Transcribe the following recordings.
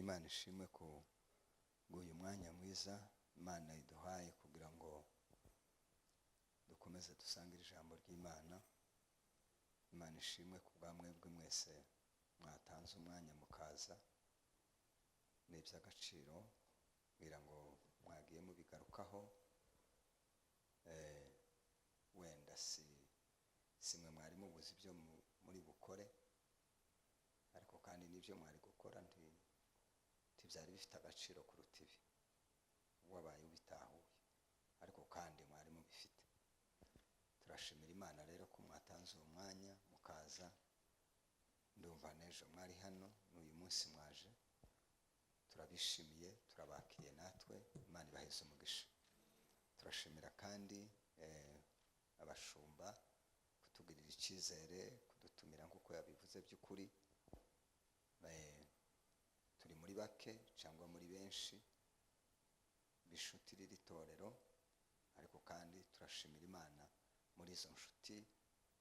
Imana ishimwe ku bw'uyu mwanya mwiza Imana iduhaye kugira ngo dukomeze dusangire ijambo ry'Imana. Imana ishimwe ku bwa mwebwe mwese mwatanze umwanya mukaza, ni iby'agaciro kugira ngo mwagiye mubigarukaho. Wenda si mwe mwari mubuze ibyo muri bukore, ariko kandi n'ibyo mwari gukora ntibyari bifite agaciro kuruta ibi wabaye ubitahuye, ariko kandi mwari mubifite. Turashimira Imana rero ko mwatanze uwo mwanya mukaza. Ndumva n'ejo mwari hano, n'uyu munsi mwaje, turabishimiye, turabakiriye natwe. Imana ibaheze umugisha. Turashimira kandi abashumba kutugirira icyizere, kudutumira nk'uko yabivuze. By'ukuri turi muri bake cyangwa muri benshi b'inshuti riri torero, ariko kandi turashimira Imana muri izo nshuti,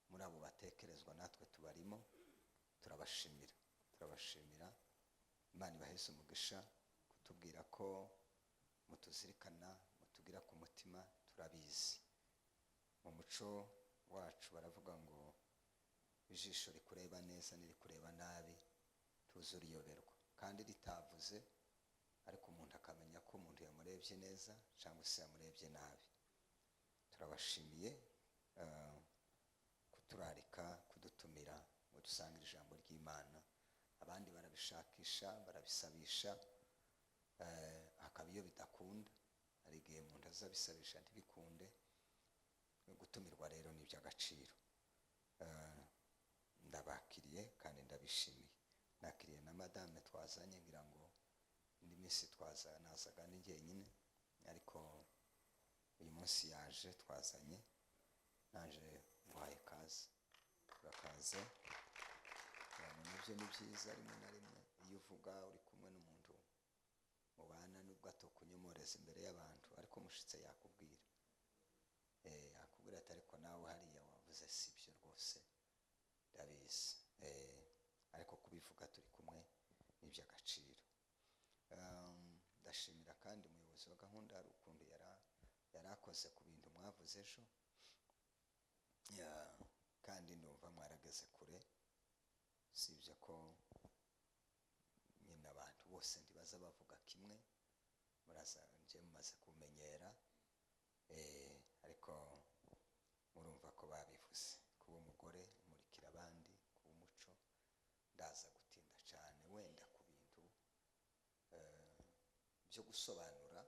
muri abo batekerezwa natwe tubarimo. Turabashimira, turabashimira. Imana ibaheze umugisha kutubwira ko mutuzirikana, mutugira ku mutima, turabizi. Mu muco wacu baravuga ngo ijisho rikureba neza n'irikureba nabi tuzi uriyoberwa, kandi ritavuze, ariko umuntu akamenya ko umuntu yamurebye neza cyangwa se yamurebye nabi. Turabashimiye kuturarika, kudutumira ngo dusangire ijambo ry'Imana. Abandi barabishakisha, barabisabisha, hakaba iyo bidakunda, hari igihe umuntu azabisabisha ntibikunde. Gutumirwa rero ni iby'agaciro. Ndabakiriye kandi ndabishimiye. Nakiriye na madame twazanye, ngira ngo indi minsi twaza nazaga ni jyenyine, ariko uyu munsi yaje twazanye. Naje nguhaye kaze, urakaze. Nabyo ni byiza, rimwe na rimwe iyo uvuga uri kumwe n'umuntu mubana, nubwo atokunyomoreza imbere y'abantu, ariko mushitse yakubwira, yakubwira ati ariko nawe hariya wavuze si byo rwose, ndabizi. Ariko kubivuga turi kumwe ni iby'agaciro. Ndashimira kandi umuyobozi wa gahunda, hari ukuntu yarakoze ku bintu mwavuze ejo, kandi ndumva mwarageze kure. Sibyo ko nyine abantu bose ntibaza bavuga kimwe, muraza nje mumaze kumenyera, ariko murumva ko babivuze. Kuba umugore umurikira abandi, kuba umuco. Ndaza gutinda cyane wenda ku bintu byo gusobanura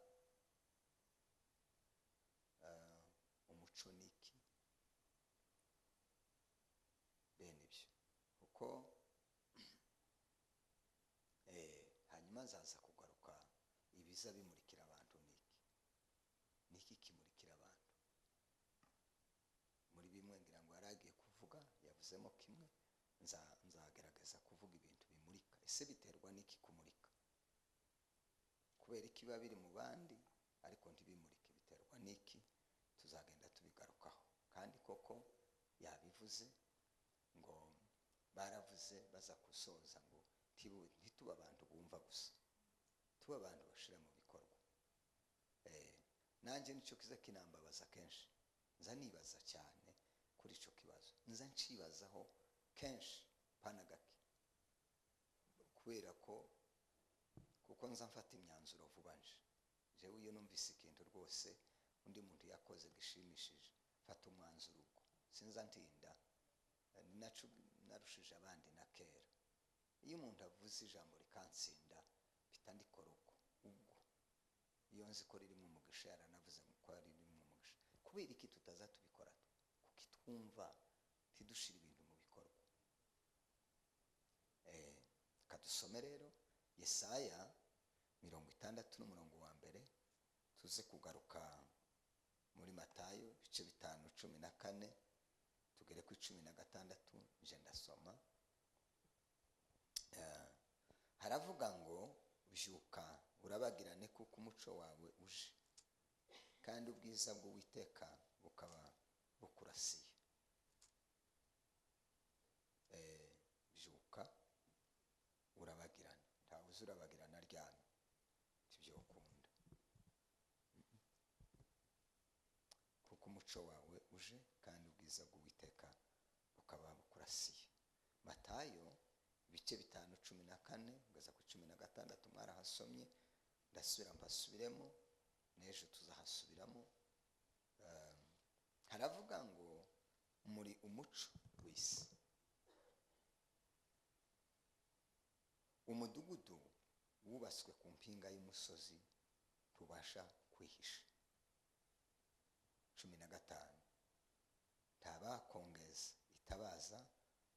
umuco ni iki, bene ibyo, kuko hanyuma nzaza kugaruka ibiza bimurikira abantu ni iki, ni iki kimurikira abantu. Muri bimwe ngira ngo yaragiye kuvuga, yavuzemo kimwe, nzagerageza kuvuga ibintu bimurika. Ese biterwa n'iki kumurika? Kubera iki biba biri mu bandi ariko ntibimurike? Biterwa n'iki? Tuzagenda tubigarukaho. Kandi koko yabivuze ngo baravuze baza gusoza ngo ntituba abantu bumva gusa, tuba abantu bashira mu bikorwa. Nanjye nicyo kiza kinambabaza kenshi, nza nibaza cyane kuri ico kibazo, nza ncibazaho kenshi pana gake, kubera ko kuko nza mfata imyanzuro vuba. Nje jewe iyo numvise ikintu rwose undi muntu yakoze gishimishije, mfata umwanzuro ubwo, sinza ntinda. Narushije abandi na kera. Iyo umuntu avuze ijambo rikansinda, mpita ndikora ubwo ubwo. Iyo nzi ko ririmo umugisha, yaranavuze ko ririmo umugisha. Kubera iki tutaza tubikora? Kuko twumva ntidushira ibintu mu bikorwa. Kadusome rero Yesaya 60 n'umurongo wa mbere, tuze kugaruka muri Matayo ibice 5:14 tugere ku 16. Nje ndasoma. Haravuga ngo byuka urabagirane kuko umuco wawe uje, kandi ubwiza bw'Uwiteka bukaba bukurasiye. Byuka urabagirane. Ntawe Uze urabagirana aryamye, ntibyokunda, kuko umuco wawe uje kandi ubwiza bw'Uwiteka bukaba bukurasiye. Matayo ibice 5:14 kugeza ku 16, mwarahasomye, ndasubira mbasubiremo, n'ejo tuzahasubiramo. Haravuga ngo muri umuco w'isi. Umudugudu wubatswe ku mpinga y'umusozi ntubasha kwihisha. 15, ntabakongeza itabaza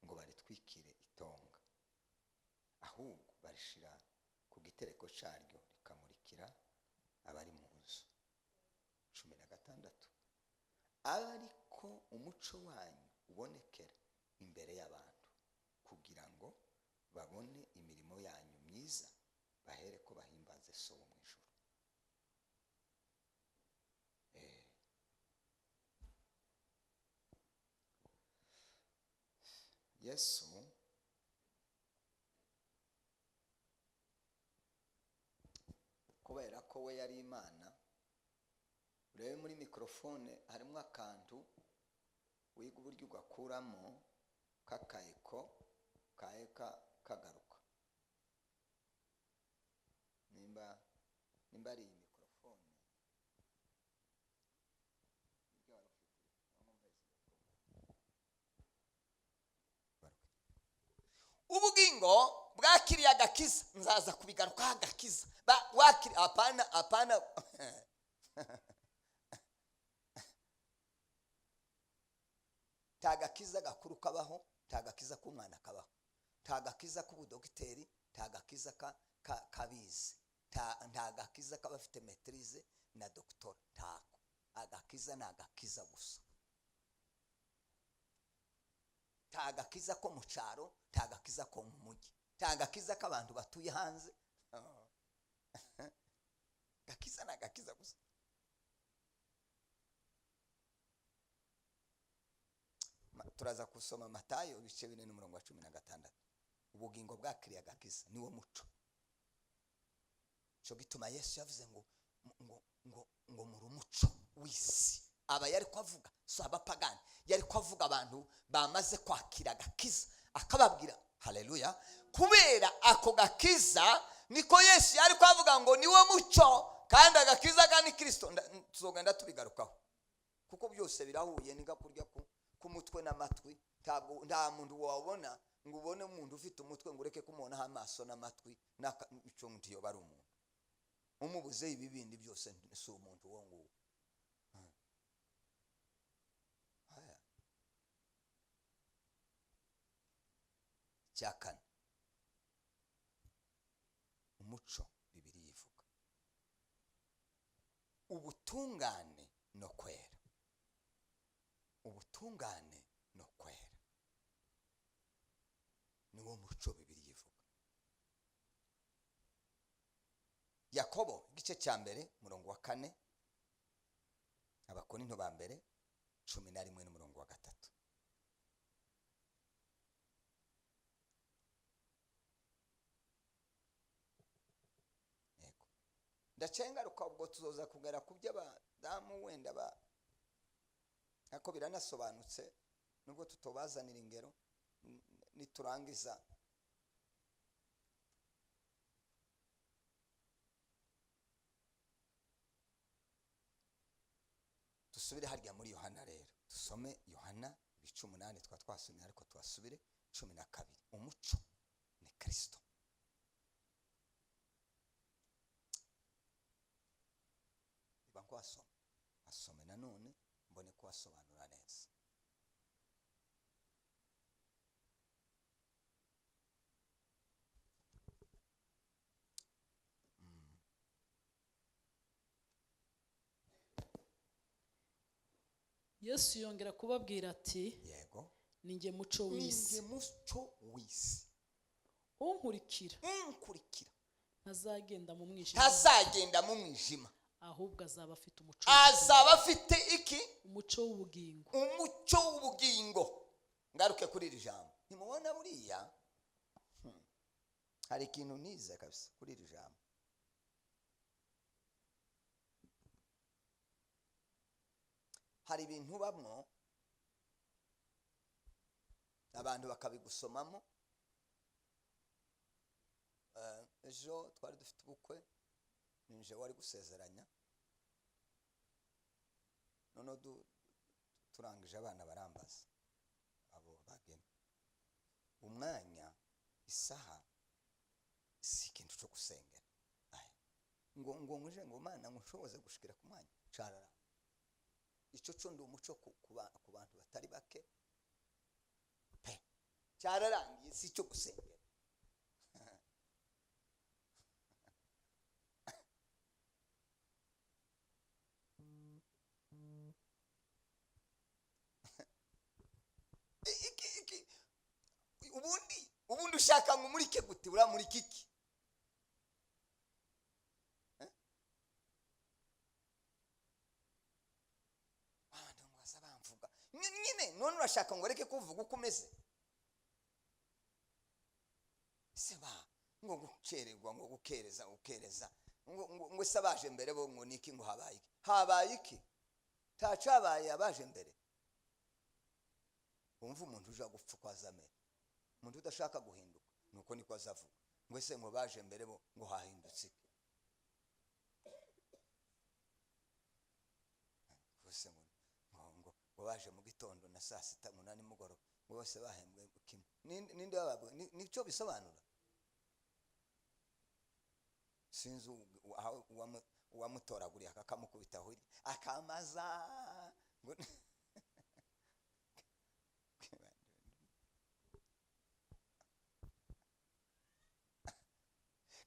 ngo baritwikire itonga, ahubwo barishira ku gitereko cyaryo rikamurikira abari mu nzu. 16, ariko umuco wanyu ubonekera imbere y'abantu, kugira ngo babone imirimo yanyu myiza, bahere ko bahimbaze So wo mu ijuru. Yesu kubera ko we yari Imana, urebe muri mikrofone harimo akantu wiga uburyo ugakuramo k'akayeko kaeka kagaruka. Nimba ari iyi mikrofone, nibyo wari ufite, Ubugingo bwakiriye agakiza, nzaza kubigarukaho. Agakiza wakiri, apana, apana, nta gakiza gakuru kabaho, nta gakiza k'umwana kabaho, nta gakiza k'ubudogiteri, nta gakiza kabizi, nta gakiza k'abafite maîtrise na doctorat, ntako. Agakiza ni agakiza gusa. Nta gakiza ko mu cyaro, nta gakiza ko mu mujyi, nta gakiza k'abantu batuye hanze. Gakiza ni agakiza gusa. Turaza gusoma Matayo ibice 4 n'umurongo wa 16. Ubugingo bwakiriye agakiza niwo muco. Cyo gituma Yesu yavuze ngo muri umuco w'isi. Aba yari ko avuga so abapagani, yari ko avuga abantu bamaze kwakira agakiza, akababwira haleluya. Kubera ako gakiza niko Yesu yari ko avuga ngo niwo muco, kandi agakiza ka ni Kristo. Tuzogenda tubigarukaho kuko byose birahuye, ni kurya k'umutwe n'amatwi. Ntabwo nta muntu wabona ngo ubone umuntu ufite umutwe ngo ureke kumubonaho amaso n'amatwi, ico ntiyo bari umuntu. Umubuze ibi bindi byose si umuntu uwo nguwo. Haya. Icya kane, umuco Bibiliya ivuga ubutungane no kwera. Ubutungane no kwera niwo muco Bibiliya ivuga. Yakobo igice cya 1 murongo wa 4, Abakorinto ba mbere 11 n'umurongo wa 3. Yego, ndacengaruka ubwo tuzoza kugera ku by'abadamu wenda ba, ariko biranasobanutse nubwo tutobazanira ingero. Niturangiza dusubire harya muri Yohana. Rero dusome Yohana ibice 8, twa twasomye ariko tuhasubire, 12. Umuco ni Kristo. Niba nkwasoma, asome nanone mbone kubasobanura neza. Yesu yongera kubabwira ati: Yego. Ni njye muco w'isi. Ni njye muco w'isi. Unkurikira Unkurikira ntazagenda mu mwijima, ntazagenda mu mwijima, ahubwo azaba afite umuco, azaba afite iki? Umuco w'ubugingo. Umucyo w'ubugingo. Ngaruke kuri iri jambo, ntimubona buriya. Hari ikintu nize kabisa kuri iri jambo. Hari ibintu ubamwo, abantu bakabigusomamo. Ejo twari dufite ubukwe, ninje wari gusezeranya, noneho turangije abana barambaza, abo bageni, umwanya, isaha si ikintu cyo gusengera. Aya, ngo ngo nguje ngo Mana ngo nshoboze gushikira ku mwanya carara. Ico cyo ndi umuco ku bantu batari bake pe, cyararangiye, si cyo gusengera. Iki, ubundi ushaka ngo umurike gute? Uramurika iki? Abantu ngo baza bamvuga. Nyine none urashaka ngo areke kuvuga uko umeze? Se ba ngo gukererwa, ngo gukereza, gukereza, ngo, ngo, ngo se abaje mbere bo ngo niki, ngo habaye iki? Habaye iki? Tacabaye abaje mbere. Wumva umuntu uja gupfa uko azamera, umuntu udashaka guhinduka nuko niko azavuga ngo ese ngo baje mbere bo ngo hahindutse iki? Bose ngo baje mu gitondo na saa sita ngo na nimugoroba, ngo bose bahembwe kimwe. Ninde wababwiye? Nicyo bisobanura? Sinzi aho uwamutoraguriye akakamukubita aho hirya, akamaza ngo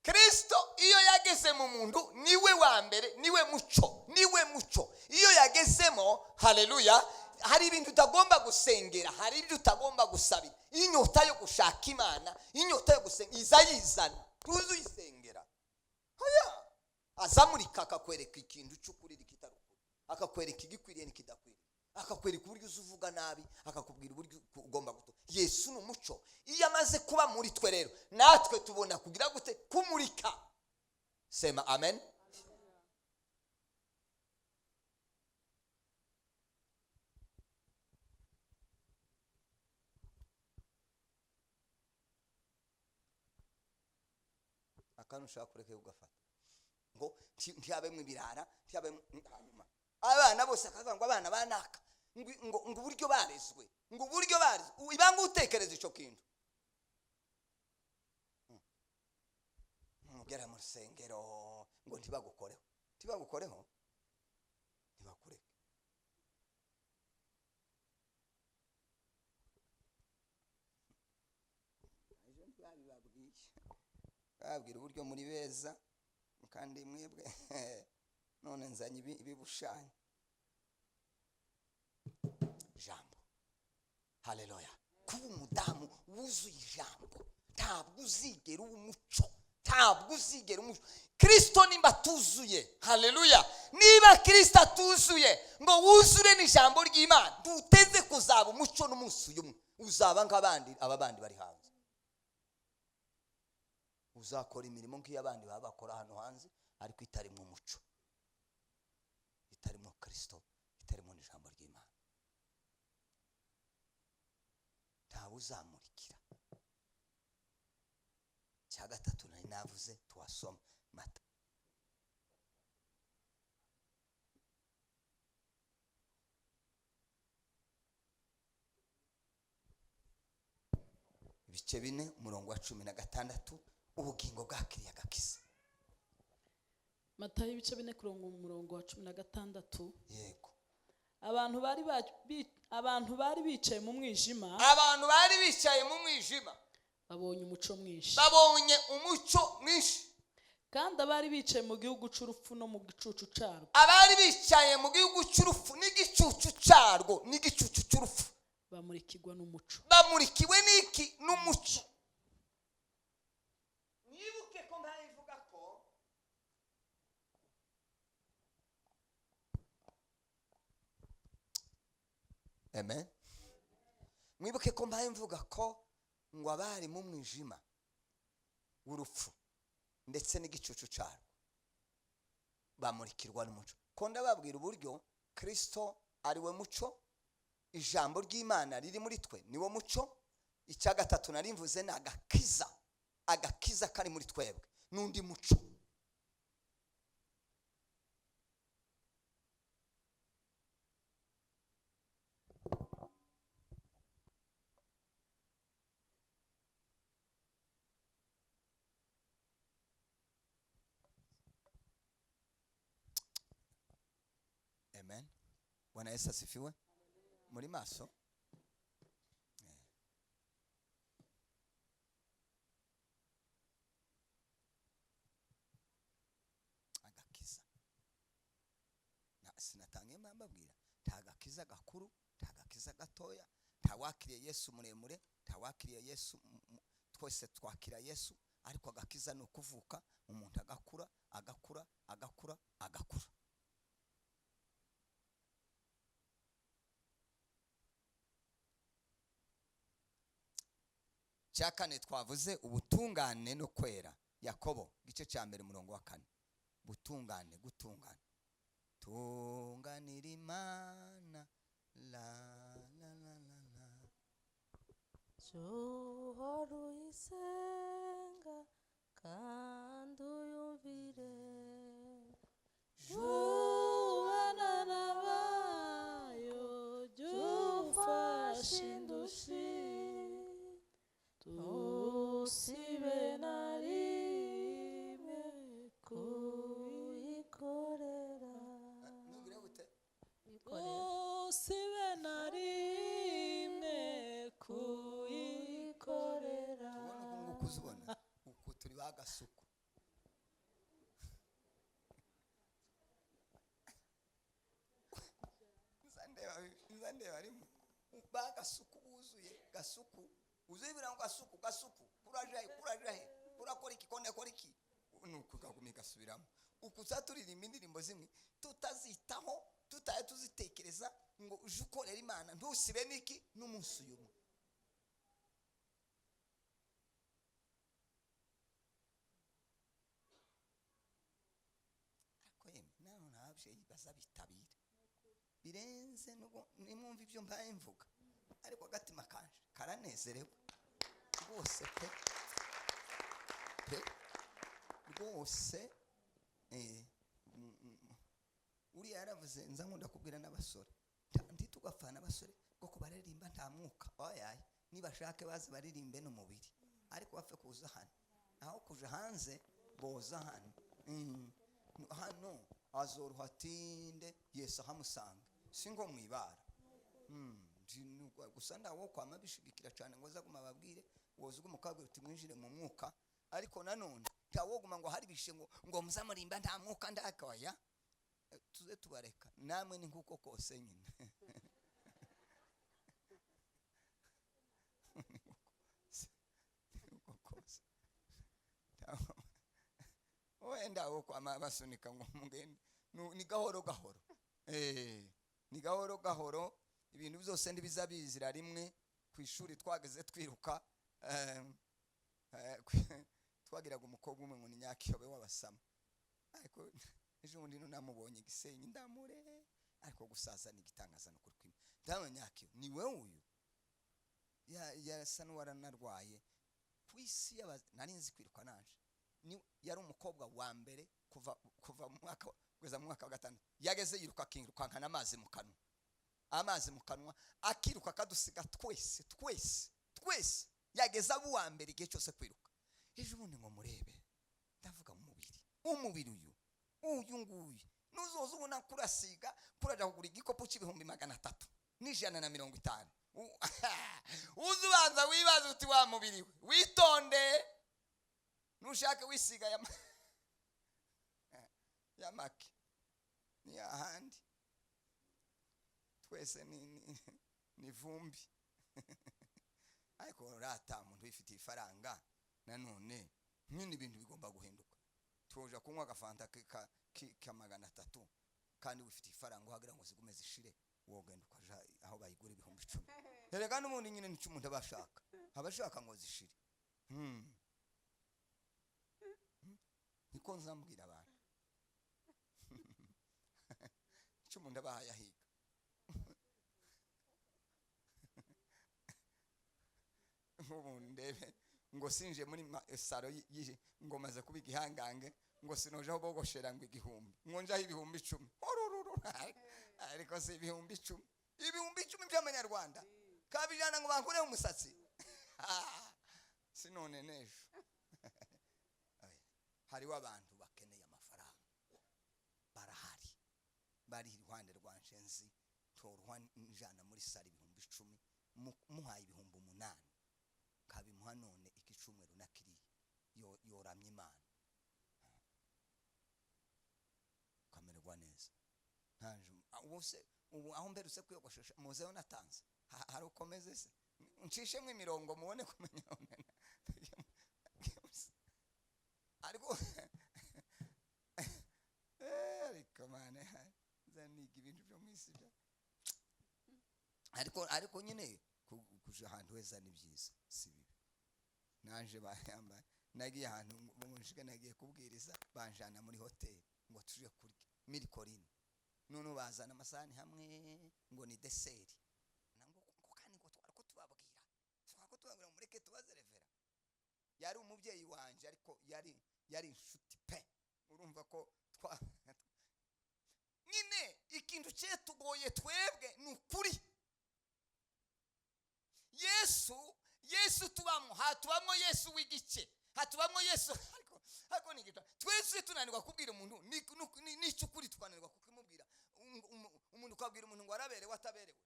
Kristo iyo yageze mu muntu niwe wa mbere, niwe muco, niwe muco. Iyo yagezemo, haleluya, hari ibintu utagomba gusengera, hari ibyo utagomba gusabira. Inyota yo gushaka Imana, inyota yo gusenga iza yizana, tuzi uyisengera. Oya, azamurika akakwereka ikintu cy'ukuri n'ikitari ukuri, akakwereka igikwiriye n'ikidakwiriye, akakwereka uburyo uzuvuga nabi, akakubwira uburyo ugomba guto. Yesu ni umuco. Iyo amaze kuba muri twe rero, natwe tubona kugira gute? Kumurika. Sema amen. Akantu ushaka kureka ugafata ngo ntiyabemwe ibirara, ntiyabemwe hanyuma abana bose akavuga ngo abana banaka, ngo uburyo barezwe, ngo uburyo barezwe. Ibanga utekereza ico kintu. Mugera mu rusengero ngo ntibagukoreho, ntibagukoreho, ntibakureke. Ejo ntibabibabwiye, bababwira uburyo muri beza kandi mwebwe none nzanye ibibushanyo. Ijambo, haleluya. Kuba umudamu wuzuye ijambo, ntabwo uzigera uba umuco, ntabwo uzigera umuco. Kristo nimba atuzuye, haleluya, niba Kristo atuzuye ngo wuzure n'ijambo ry'Imana, duteze kuzaba umuco n'umunsi uyu umwe, uzaba nk'abandi, aba bandi bari hanze. Uzakora imirimo nk'iy'abandi baba bakora hano hanze, ariko itarimo umuco, itarimo Kristo, itarimo n'ijambo ry'Imana. Ntawe uzamurikira. Cya gatatu nari navuze, tuwasoma Mata. Ibice 4 umurongo wa 16, ubugingo bwakiriye agakiza. Matayo ibice 4 kurongo umurongo wa 16. Yego. Abantu bari bicaye mu mwijima, abantu bari bicaye mu mwijima babonye umuco mwinshi, babonye umuco mwinshi. Kandi abari bicaye mu gihugu c'urupfu no mu gicucu carwo, abari bicaye mu gihugu c'urupfu n'igicucu carwo, n'igicucu c'urupfu, bamurikirwa n'umuco. Bamurikiwe n'iki? N'umuco. Mwibuke ko mpaye ivuga ko amen. Mwibuke ko mpaye mvuga ko ngo abari mu mwijima w'urupfu ndetse n'igicucu cyarwo bamurikirwa n'umuco. Ko ndababwira uburyo Kirisito ari we muco, ijambo ry'Imana riri muri twe niwo muco. Icya gatatu nari mvuze ni agakiza, agakiza kari muri twebwe n'undi muco. Amen. Bwana Yesu asifiwe. Muri maso. Agakiza. Na sinatangiye mbabwira, nta gakiza gakuru, nta gakiza gatoya, nta wakiriye Yesu muremure, nta wakiriye Yesu, twese twakira Yesu, ariko agakiza ni ukuvuka umuntu agakura, agakura, agakura, agakura. Cya kane twavuze ubutungane no kwera. Yakobo igice cya 1 umurongo wa 4. Butungane, gutungana, tunganira Imana, la la la la la. Uhora uyisenga kandi uyumvire, jubana nabayo, jya ufashe indushyi, tusibe na rimwe kuyikorera. Tusibe na rimwe kuyikorera. Ubona uko nguko uzibona uko turi bagasuku. Nzandeba rimwe bagasuku buzuye gasuku uzuye ibirango gasuku gasuku kurajahe kurajahe kurakora iki kone kora iki nuko kagumi gasubiramo. Ukuza turirimba indirimbo zimwe tutazitaho, tutaye tuzitekereza ngo uje ukorera Imana ntusibe niki n'umunsi uyu umwe. Ariko yemwe nano ntababyeyi bazabitabira birenze nubwo nimwumva ibyo mbaye mvuga, ariko agatima kanje karanezerewe rwose pe pe rwose. Uriya yaravuze, nza nkunda kubwira n'abasore, ntitugapfana abasore kuko baririmba nta mwuka. Oyaye, nibashake baze baririmbe n'umubiri, ariko bapfe kuza hano, aho kuja hanze boza hano. Hano azoroha atinde Yesu ahamusanga, si ngo mwibara. Gusa ndawo kwama bishigikira cyane ngo azaguma ababwire, woza uguma ukabwira uti mwinjire mu mwuka, ariko nanone ntawoguma ngo hari bishe ngo muzamurimba nta mwuka ndakaya. Tuze tubareka namwe ni nkuko kose nyine. Nkuko kose. Wenda wo kwama basunika ngo mugende ni gahoro gahoro. Ni gahoro gahoro, ibintu byose ndibizabizira rimwe. Ku ishuri twageze twiruka, twagiraga umukobwa umwe ngo ni Nyakiyobe w'abasama, ariko ejo bundi no namubonye Gisenyi ndamure, ariko gusaza ni igitangaza no kuri kwimwe. Ndabona Nyakiyo ni wewe uyu yasa n'uwaranarwaye ku isi nari nzi kwiruka nanje. Ni yari umukobwa wa mbere kuva mu mwaka kugeza mu mwaka wa 5 yageze yiruka akirukankana amazi mu kanwa, amazi mu kanwa akiruka akadusiga twese twese twese, yageze abo wa mbere igihe cyose kwiruka. Ejo bundi ngo murebe, ndavuga umubiri, umubiri uyu uyu nguyu nuzoza ubona kurasiga kuraja kugura igikopo cy'ibihumbi 350. Uzubanza wibaza uti wa mubiri we witonde, nushake wisiga ya make ni ahandi twese ni vumbi. Ariko rata umuntu wifitiye ifaranga nanone nyine ibintu bigomba guhinduka. Tuja kunywa agafanta ka 300 kandi wifitiye ifaranga uhagira ngo zigume zishire, wogenda ukaja aho bayigura 10,000. Erega n'ubundi nyine nicyo umuntu abashaka, abashaka ngo zishire. Niko nzambwira abantu. Icyo umuntu aba yahiga. Nk'ubu ndebe ngo sinje muri saro ngo maze kuba igihangange, ngo sinoje aho bogoshera ngo 1000, ngo njaho 10,000. Orororo. Ariko si 10,000, 10,000 by'amanyarwanda kabijana ngo bankureho umusatsi. Sinone n'ejo. Hariho abantu bakeneye amafaranga, barahari, bari iruhande rwa Nshenzi, torwa njana muri sare 10,000, muhaye 8,000 kabimuha none iki cyumweru na kiriya, yoramye Imana ukamererwa neza. Ntaje ubuse ubu aho mberutse kwiyogoshesha muzeho natanze hari ukomeze se ncishemwe imirongo mubone kumenya. Ariko ariko mane zaniga ibintu byo mu isi bya ariko nyine kuja ahantu heza ni byiza, si bibi. Naje bayamba nagiye ahantu mushike, nagiye kubwiriza banjana muri hoteli ngo tuje kurya Mille Collines, none bazana amasahani hamwe ngo ni dessert, nango ngo kandi ngo twarako tubabwira, twarako tubabwira mureke tubaze revera. Yari umubyeyi wanje ariko yari inshuti pe. Urumva ko twa nyine ikintu cyetugoye twebwe ni ukuri. Yesu tubamo, hatubamo Yesu w'igice, hatubamo Yesu ariko ni igita. Twese tunanirwa kubwira umuntu ni cyukuri, twananirwa kukimubwira. Umuntu ukabwira umuntu ngo araberewe ataberewe.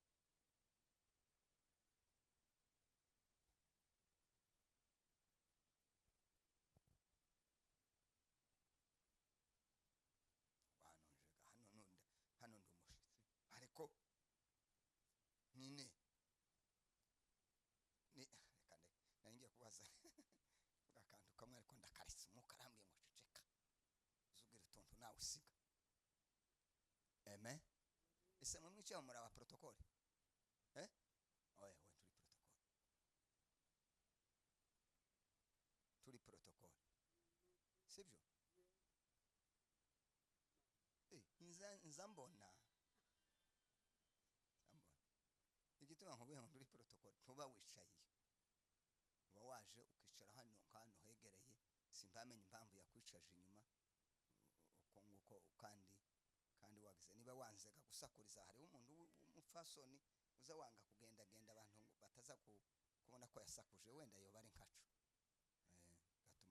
Hano ndi umushitsi, ariko nyine ni reka nari ngiye kubaza akantu kamwe ariko ndakaretse umwuka arambwiye ngo ceceka, uzubwira utuntu nawe usiga. Amen. Ese mwe mwicaye muri aba protocole? Oya, we turi protocole. Turi protocole. Sibyo? Nza mbona. Igituma nkubwiye ngo turi protocole, ntuba wicaye. Uba waje ukicara hano hano hegereye, simbamenye impamvu yakwicaje inyuma uko nguko, kandi wagize niba wanzega gusakuriza. Hariho umuntu w'umupfasoni uza wanga kugenda genda abantu ngo bataza kubona ko yasakuje, wenda yoba ari nkacu.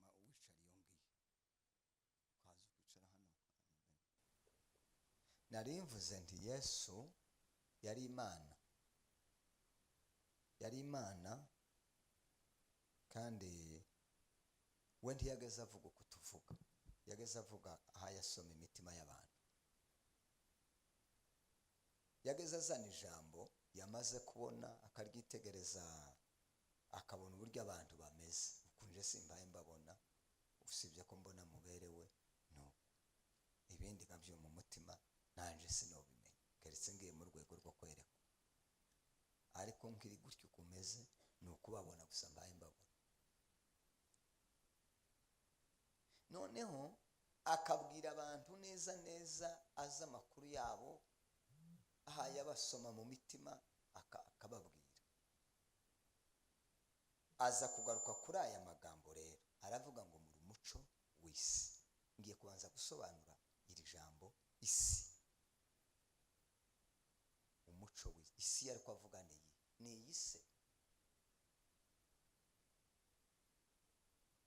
Gatuma uwicara iyo ngiyo ukaza ukicara hano. Nari mvuze nti Yesu yari Imana, yari Imana, kandi we ntiyageze avuga uko tuvuga, yageze avuga aho yasoma imitima y'abantu. Yageze azana ijambo yamaze kubona akaryitegereza, akabona uburyo abantu bameze. Ukunje simbaye mbabona, usibye ko mbona muberewe no ibindi nkabyo mu mutima nanje sinobimenya, keretse ngiye mu rwego rwo kwerekwa. Ariko nkiri gutyo kumeze ni ukubabona gusa mbaye mbabona. Noneho akabwira abantu neza neza, azi amakuru yabo, aha yabasoma mu mitima akababwira. Aza kugaruka kuri aya magambo rero, aravuga ngo muri umuco w'isi. Ngiye kubanza gusobanura iri jambo isi. Umuco w'isi, isi ariko avuga ni iyi, ni iyi se.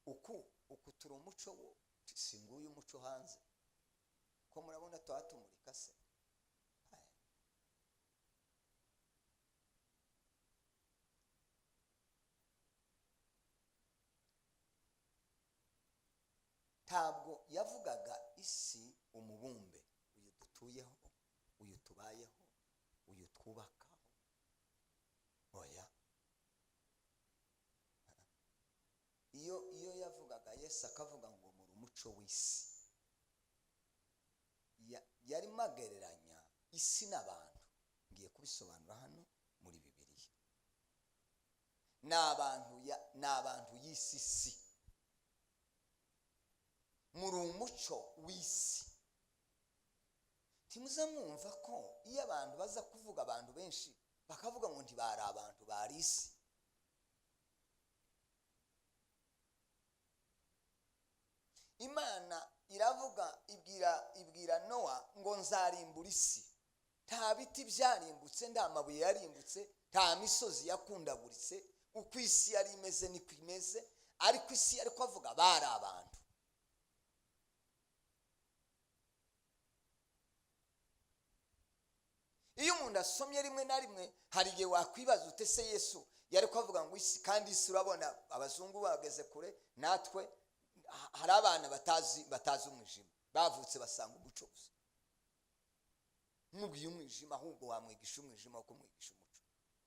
Uku turi umuco wo, si nguyu umuco hanze. Ko murabona twatumurika se. Ntabwo yavugaga isi umubumbe uyu dutuyeho, uyu tubayeho, uyu twubakaho. Oya. Iyo yavugaga Yesu akavuga ngo muri umuco w'isi, yarimo agereranya isi n'abantu. Ngiye kubisobanura hano muri Bibiliya. Ni abantu y'isi si. Muri umuco w'isi. Ntimuze mwumva ko iyo abantu baza kuvuga, abantu benshi bakavuga ngo ntibari abantu, bari isi. Imana iravuga, ibwira Nowa ngo nzarimbura isi. Nta biti byarimbutse, nta mabuye yarimbutse, nta misozi yakundaguritse. Uko isi yari imeze niko imeze, ariko isi ariko avuga bari abantu. Iyo umuntu asomye rimwe na rimwe hari igihe wakwibaza ute se Yesu yari kuvuga ngo isi, kandi isi urabona abazungu bageze kure, natwe hari abana batazi umwijima, bavutse basanga umuco gusa. Mubwiye umwijima ahubwo wamwigisha umwijima wo kumwigisha umuco,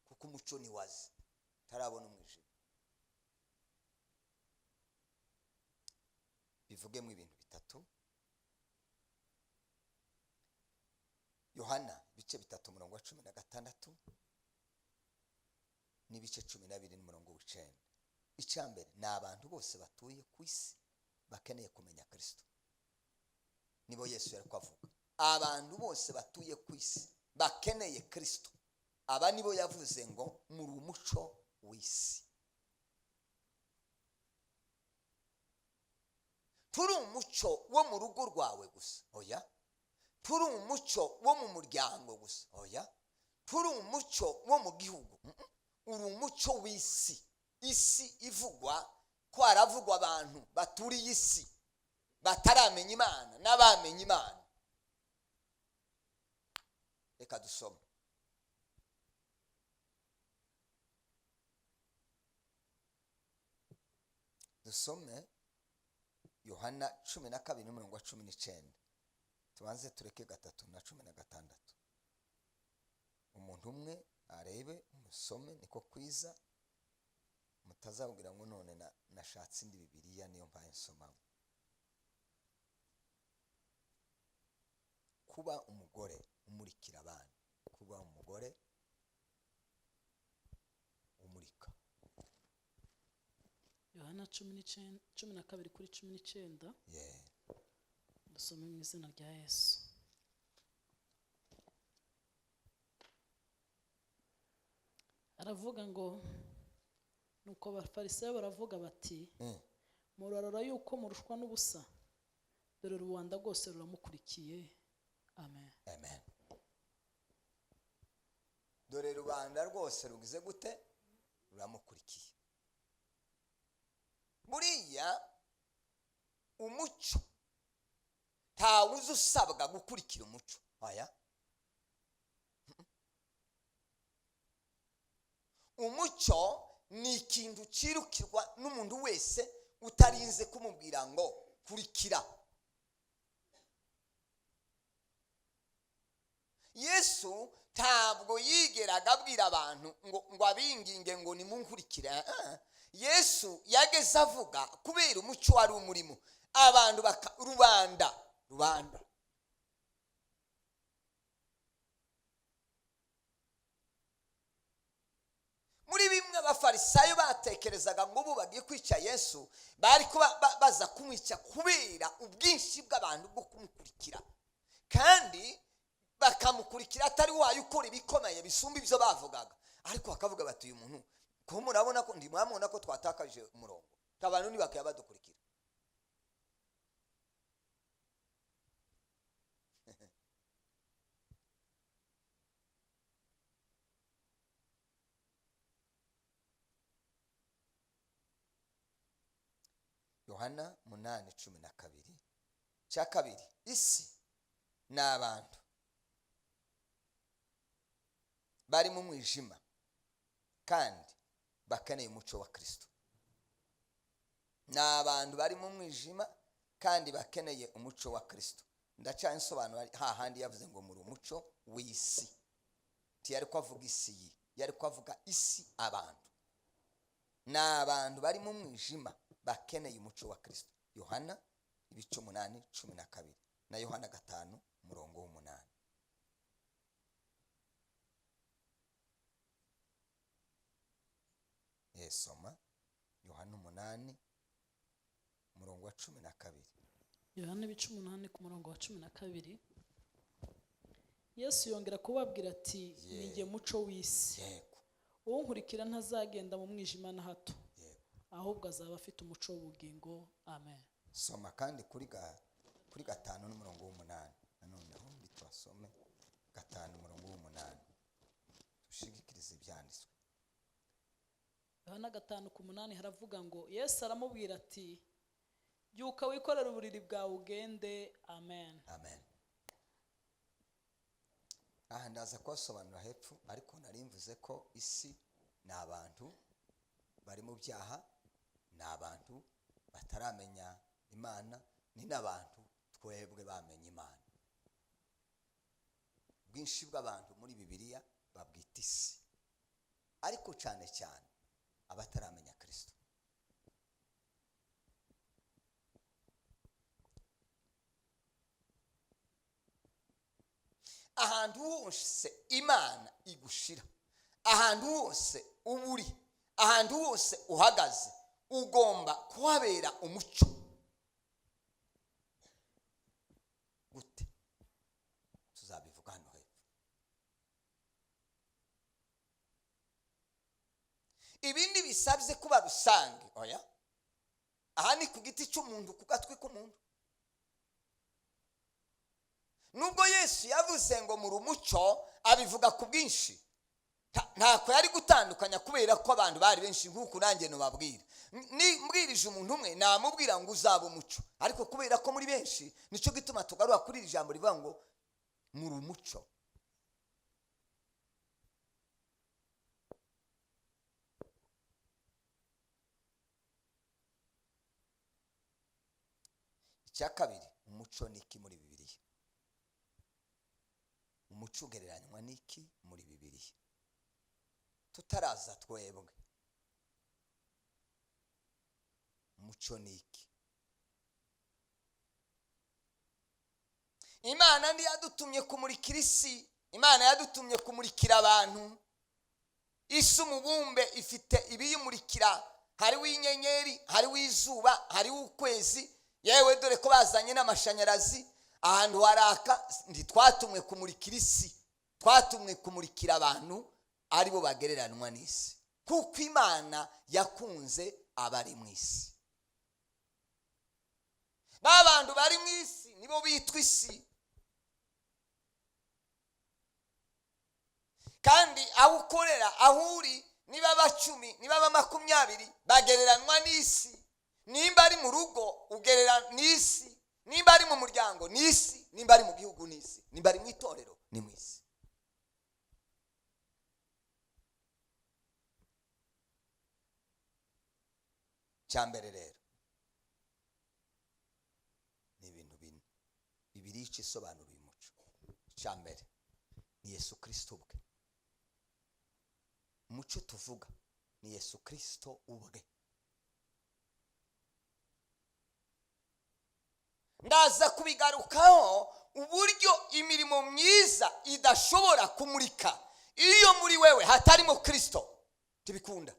kuko umuco ni wazi tarabona umwijima. Bivugemo ibintu bitatu. Yohana ibice 3 umurongo wa 16 n'ibice 12 n'umurongo w'9. Icya mbere ni abantu bose batuye ku isi bakeneye kumenya Kristo. Nibo Yesu yari kwavuga. Abantu bose batuye ku isi bakeneye Kristo, aba nibo yavuze ngo muri umuco w'isi. Turi umuco wo mu rugo rwawe gusa, oya. Turi umuco wo mu muryango gusa, oya. Turi umuco wo mu gihugu. Uri umuco w'isi. Isi ivugwa ko haravugwa abantu baturiye isi bataramenya Imana n'abamenya Imana. Reka dusome. Dusome Yohana 12 n'umurongo wa 19. Tubanze tureke 3 na 16. Umuntu umwe arebe umusome niko kwiza, mutazabwira ngo none nashatse indi Bibiliya niyo mpaye nsomamo. Kuba umugore umurikira abana, kuba umugore umurika. Yohana 12 kuri 19. Dusome mu izina rya Yesu. Aravuga ngo nuko abafarisayo baravuga bati murarora yuko murushwa n'ubusa, dore rubanda rwose ruramukurikiye. Amen. Amen. Dore rubanda rwose rugize gute? Ruramukurikiye. Buriya umuco ntawuzi usabwa gukurikira umuco. Oya. Umuco ni ikintu cirukirwa n'umuntu wese utarinze kumubwira ngo kurikira. Yesu ntabwo yigeraga abwira abantu ngo abinginge ngo nimunkurikire. Yesu yageze avuga kubera umuco wari umurimo abantu rubanda rubanda. Muri bimwe abafarisayo batekerezaga ngo ubu bagiye kwica Yesu, bari kuba baza kumwica kubera ubwinshi bw'abantu bwo kumukurikira, kandi bakamukurikira atari wayo ukora ibikomeye bisumba ibyo bavugaga. Ariko bakavuga bati uyu muntu ko murabona ko ndimwamubona ko twatakaje umurongo, abantu ntibakaya badukurikira. Yohana 8:12. Cya kabiri, isi ni abantu bari mu mwijima kandi bakeneye umuco wa Kristo. Ni abantu bari mu mwijima kandi bakeneye umuco wa Kristo. Ndacyari nsobanura hahandi yavuze ngo muri umuco w'isi. Ntiyari ko avuga isi yi, yari ko avuga isi abantu. Ni abantu bari mu mwijima bakeneye umuco wa Kristo. Yohana ibice 8:12 na Yohana 5 umurongo w'8. Yesoma Yohana 8 umurongo wa 12. Yohana ibice 8 ku murongo wa 12. Yesu yongera kubabwira ati: "Ni jye muco w'isi. Uwunkurikira ntazagenda mu mwijima na hato, ahubwo azaba afite umuco w'ubugingo." Amen. Soma kandi kuri 5 n'umurongo w'8. Nanoneho bitwasome 5 umurongo w'8, dushigikirize ibyanditswe. Yohana 5:8 haravuga ngo: "Yesu aramubwira ati: 'Byuka wikorere uburiri bwawe ugende.'" Amen. Amen. Aha ndaza kubasobanura hepfo, ariko nari mvuze ko isi ni abantu bari mu byaha, ni abantu bataramenya Imana, ni n'abantu twebwe bamenye Imana. Bwinshi bw'abantu muri Bibiliya babwita isi, ariko cyane cyane abataramenya Kristo. Ahantu hose Imana igushira, ahantu hose uba uri, ahantu hose uhagaze, ugomba kuhabera umucyo. Gute? Tuzabivuga hano hepfo. Ibindi bisabye kuba rusange, oya, aha ni ku giti cy'umuntu, ku gatwi k'umuntu. Nubwo Yesu yavuze ngo muri umucyo, abivuga ku bwinshi. Ntako yari gutandukanya kubera ko abantu bari benshi, nk'uku nanjye nubabwira. Mbwirije umuntu umwe namubwira ngo uzaba umucyo, ariko kubera ko muri benshi, nicyo gituma tugaruka kuri iri jambo rivuga ngo muri umucyo. Icya kabiri, umucyo ni iki muri Bibiliya? Umucyo ugereranywa n'iki muri Bibiliya? Tutaraza twebwe, umucyo ni iki? Imana ntiyadutumye kumurikira isi, Imana yadutumye kumurikira abantu. Isi umubumbe ifite ibiyimurikira, hariho inyenyeri, hariho izuba, hariho ukwezi, yewe dore ko bazanye n'amashanyarazi ahantu haraka. Ntitwatumwe kumurikira isi, twatumwe kumurikira abantu, aribo bagereranwa n'isi, kuko Imana yakunze abari mu isi. Ba bantu bari mu isi nibo bitwa isi. Kandi aho ukorera, aho uri, niba aba 10, niba aba 20, bagereranwa n'isi. Nimba ari mu rugo ugerera n'isi, nimba ari mu muryango n'isi, nimba ari mu gihugu n'isi, nimba ari mu itorero ni mu isi. Icya mbere rero ni ibintu bine Bibiliya ica isobanura uyu muco. Icya mbere ni Yesu Kristo ubwe. Umuco tuvuga ni Yesu Kristo ubwe. Ndaza kubigarukaho uburyo imirimo myiza idashobora kumurika iyo muri wewe hatarimo Kristo. Tubikunda.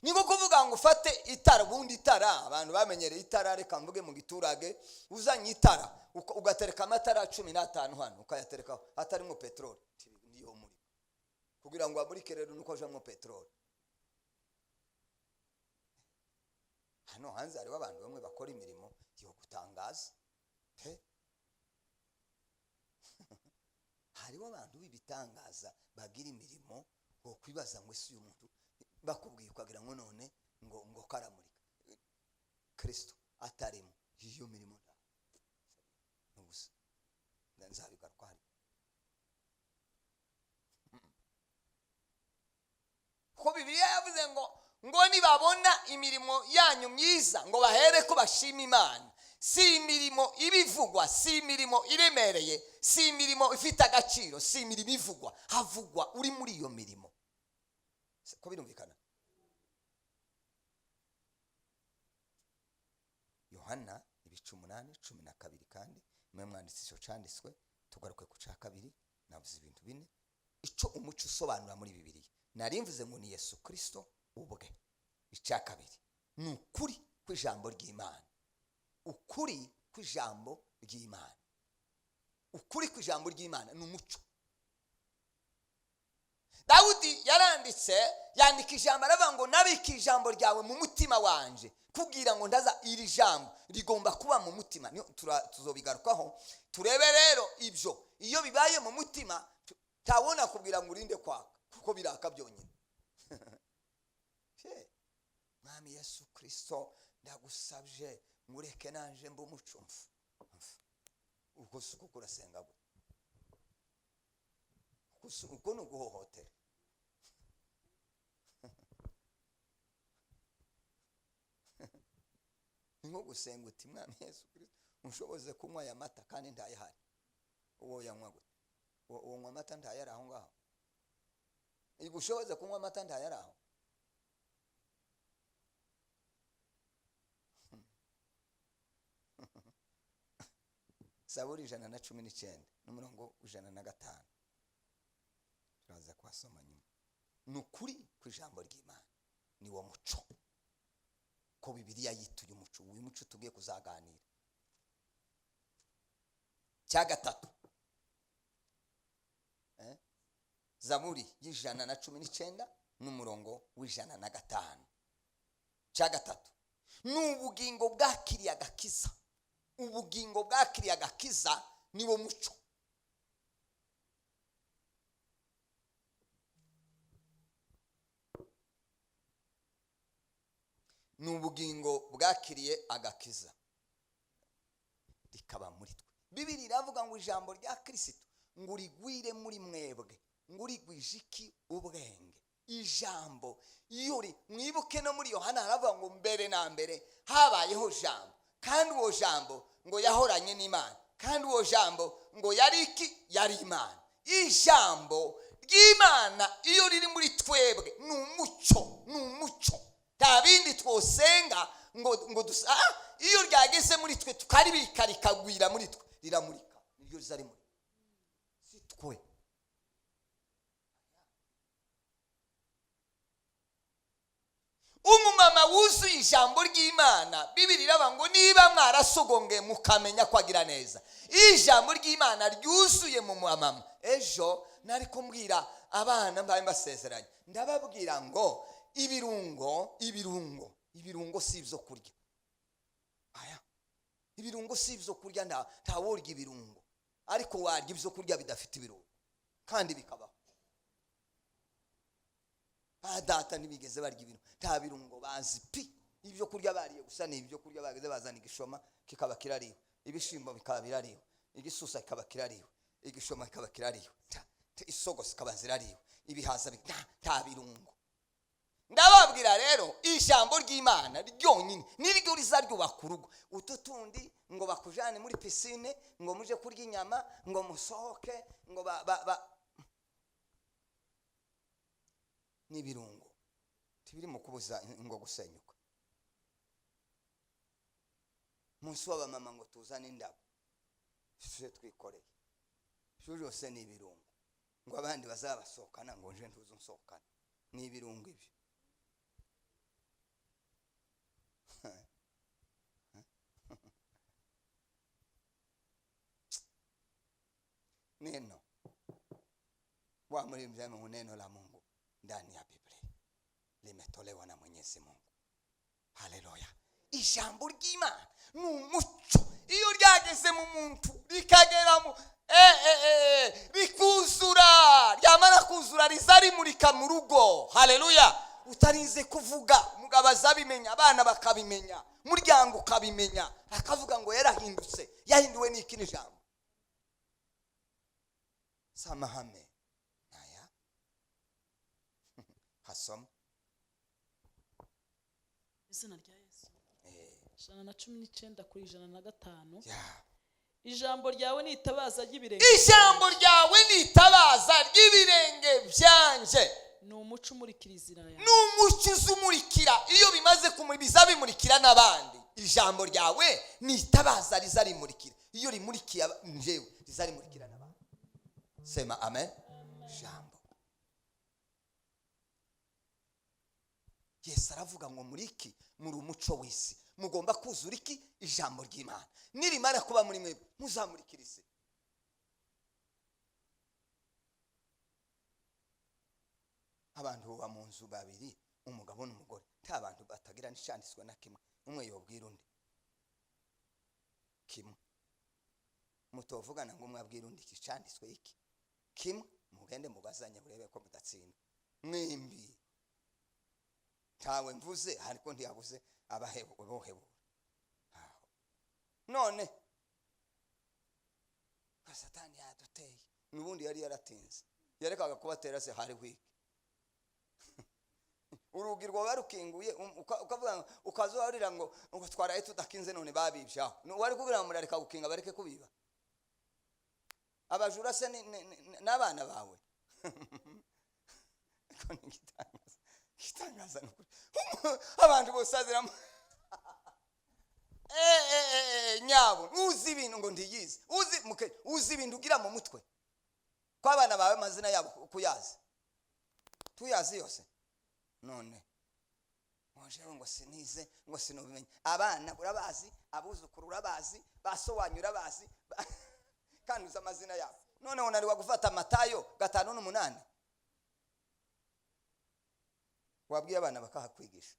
Ni nko kuvuga ngo ufate itara, ubundi itara abantu bamenyereye itara, reka mvuge mu giturage, uzanye itara ugatereka amatara 15 hano, ukayaterekaho hatarimo peteroli, niyo muri kugira ngo amurike rero nuko ajamwo peteroli. Hano hanze hariho abantu bamwe bakora imirimo yo gutangaza pe. Hariho abantu b'ibitangaza bagira imirimo wo kwibaza ngo ese uyu muntu bakubwiye ukagira ngo none ngo karamurika. Kristo atarimo iyo mirimo nta n'ubusa. Nzabigaruka hari. Ko Bibiliya yavuze ngo nibabona imirimo yanyu myiza ngo bahere ko bashima Imana. Si imirimo ibivugwa, si imirimo iremereye, si imirimo ifite agaciro, si imirimo ivugwa, havugwa uri muri iyo mirimo. Ko birumvikana? Yohana ibice 8:12, kandi mwe mwanditse icyo cyanditswe, tugaruke ku cya kabiri. Navuze ibintu bine icyo umuco usobanura muri Bibiliya. Nari mvuze ngo ni Yesu Kristo ubwe. Icya kabiri ni ukuri kw'ijambo ry'Imana. Ukuri kw'ijambo ry'Imana, ukuri kw'ijambo ry'Imana ni umuco. Dawudi yaranditse, yandika ijambo, aravuga ngo nabika ijambo ryawe mu mutima wanje kugira ngo ndaza. Iri jambo rigomba kuba mu mutima. Tuzobigarukaho turebe rero ibyo. Iyo bibaye mu mutima, tabona kubwira ngo urinde kwaka, kuko biraka byonyine. Mwami Yesu Kristo, ndagusabye ngureke nanje mbe umuco. Uko si uko kurasenga gute? Uko ni uguhohotera. Ni nko gusenga uti Mwami Yesu Kristo, unshoboze kunywa aya mata kandi ntayahari. Uwo yanywa gute? Uwo nywa amata ntayari aho ngaho. Igushoboze kunywa amata ntayari aho. Zaburi 119 n'umurongo 105, turaza kuhasoma nyuma. Ni ukuri kw'ijambo ry'Imana, ni wo muco ko Bibiliya yituye umuco. Uyu muco tugiye kuzaganira. Cya gatatu, Zaburi y'119 n'umurongo w'105. Cya gatatu ni ubugingo bwakiriye agakiza. Ubugingo bwakiriye agakiza niwo muco. Ni ubugingo bwakiriye agakiza rikaba muri twe. Bibiliya iravuga ngo ijambo rya Kristo ngo rigwire muri mwebwe, ngo rigwije iki? Ubwenge. Ijambo iyo mwibuke no muri Yohana haravuga ngo mbere na mbere habayeho jambo, kandi uwo jambo ngo yahoranye n'Imana, kandi uwo jambo ngo yari iki? Yari Imana. Ijambo ry'Imana iyo riri muri twebwe ni umuco, ni umuco. Nta bindi twosenga ngo dusa. Iyo ryageze muri twe tukaribika rikagwira muri twe, riramurika, niryo riza rimurika, si twe. Umumama wuzuye ijambo ry'Imana, Bibiliya iravuga ngo niba mwarasogongeye mukamenya ko agira neza. Ijambo ry'Imana ryuzuye mu mumama. Ejo nari kumbwira abana mbaye mbasezeranye, ndababwira ngo ibirungo, ibirungo, ibirungo si ibyo kurya. Aya, ibirungo si ibyo kurya, nta worya ibirungo, ariko warya ibyo kurya bidafite ibirungo kandi bikabaho. Ba data ntibigeze barya ibirungo, nta birungo bazi pi. Ibyo kurya bariye gusa ni ibyo kurya bageze bazana igishoma kikaba kirariwe, ibishimbo bikaba birariwe, igisusa kikaba kirariwe, igishoma kikaba kirariwe, isogo zikaba zirariwe, ibihaza nta birungo. Ndababwira rero ijambo ry'Imana ryonyine niryo rizaryubaka urugo. Utu tundi ngo bakujane muri piscine, ngo muje kurya inyama, ngo musohoke, ngo ba n'ibirungo tibiri mu kubuza ngo gusenyuka. Munsi w'abamama ngo tuzane indabo tuje twikoreye, ibyo byose ni ibirungo, ngo abandi bazabasohokana ngo nje ntuze unsohokane, ni ibirungo ibyo. Neno wa mlimzema, neno la Mungu ndani ya Biblia limetolewa na Mwenyezi Mungu. Haleluya. Ijambo ry'Imana ni umuco. Iyo ryageze mu muntu rikageramo, rikuzura, ryamara kuzura rizarimurika mu rugo. Haleluya. Utarinze kuvuga, mugabo azabimenya, abana bakabimenya, muryango ukabimenya, akavuga ngo yarahindutse. Yahinduwe n'iki? N'ijambo. Samahame naya hasoma izina rya Yesu. 119 kuri 105. Ijambo ryawe ni itabaza ry'ibirenge. Ijambo ryawe ni itabaza ry'ibirenge byanje. Ni umuco umurikira inzira yawe. Ni umuco uzumurikira. Iyo bimaze kumuriza bimurikira n'abandi. Ijambo ryawe ni itabaza rizarimurikira. Iyo rimurikiye njewe rizarimurikira n'abandi. Sema amen. Jambo. Yesu aravuga ngo muri iki muri umuco w'isi, mugomba kuzura iki? Ijambo ry'Imana nirimara kuba muri mwebwe muzamurikira isi. Abantu baba mu nzu babiri, umugabo n'umugore, nta bantu batagira n'icanditswe na kimwe, umwe yobwira undi kimwe, mutovugana ngo umwe abwira undi ikicanditswe iki kimwe, mugende mubazanye murebe ko mudatsinda mwembi. Ntawe mvuze ariko ntiyabuze abahebuhebura. None Satani yaduteye, n'ubundi yari yaratinze, yarekaga kubatera se hari wiki urugi rwoba rukinguye, ukavuga ukazoharira ngo twaraye tudakinze none babibyaho. Wari kugira ngo murareka gukinga bareke kubiba? Abajura se n'abana bawe? Ko ni igitangaza abantu bose aziramo nyabo uzi ibintu ngo ndiyizi, uzi ibintu ugira mu mutwe ko abana bawe amazina yabo kuyazi, tuyazi yose. None mwajeho ngo sinize ngo sinobimenye. Abana urabazi, abuzukuru urabazi, baso wanyu urabazi, kandi uzi amazina yabo. Noneho nari wagufata Matayo 5:8 wabwiye abana bakahakwigisha,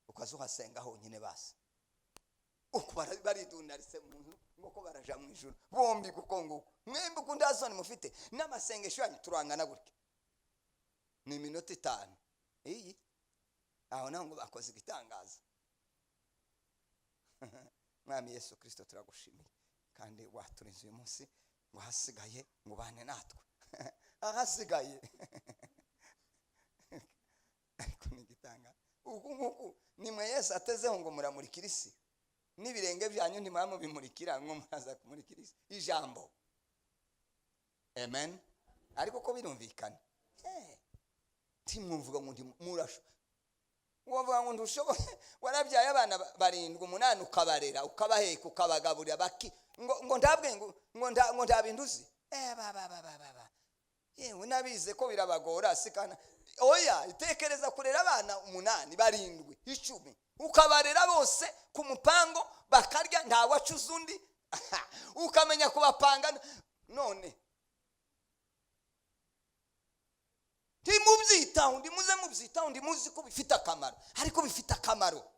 ukazuhasenga honyine basi. Uko baridundaritse muntu ngo baraja mu ijuru bombi, kuko nguko mwembi uko ndazone mufite n'amasengesho yanyu turangana gutya, ni iminota 5 iyi aho naho ngo bakoze igitangaza. Mwami Yesu Kristo turagushimiye kandi waturinze uyu munsi, ngo hasigaye ngo bane natwe ahasigaye. Ariko ni igitangaza uku nguku nimwe Yesu atezeho ngo muramurikira isi, n'ibirenge byanyu ntimwamubimurikira ngo muraza kumurikira isi ijambo. Amen. Ariko ko birumvikana ntimwumvuga ngo murasho, wavuga ngo ndushoboye, warabyaye abana 7 8 ukabarera ukabaheka ukabagaburira baki ngo ndabwe ngo ndabinduzi ba yewe nabize ko birabagora sikana. Oya, itekereza kurera abana 8 7 10 ukabarera bose ku mupango bakarya nta wacuza undi ukamenya kubapanga. None ntimubyitaho, ndimuze mubyitaho, ndimuzi ko bifite akamaro, ariko bifite akamaro.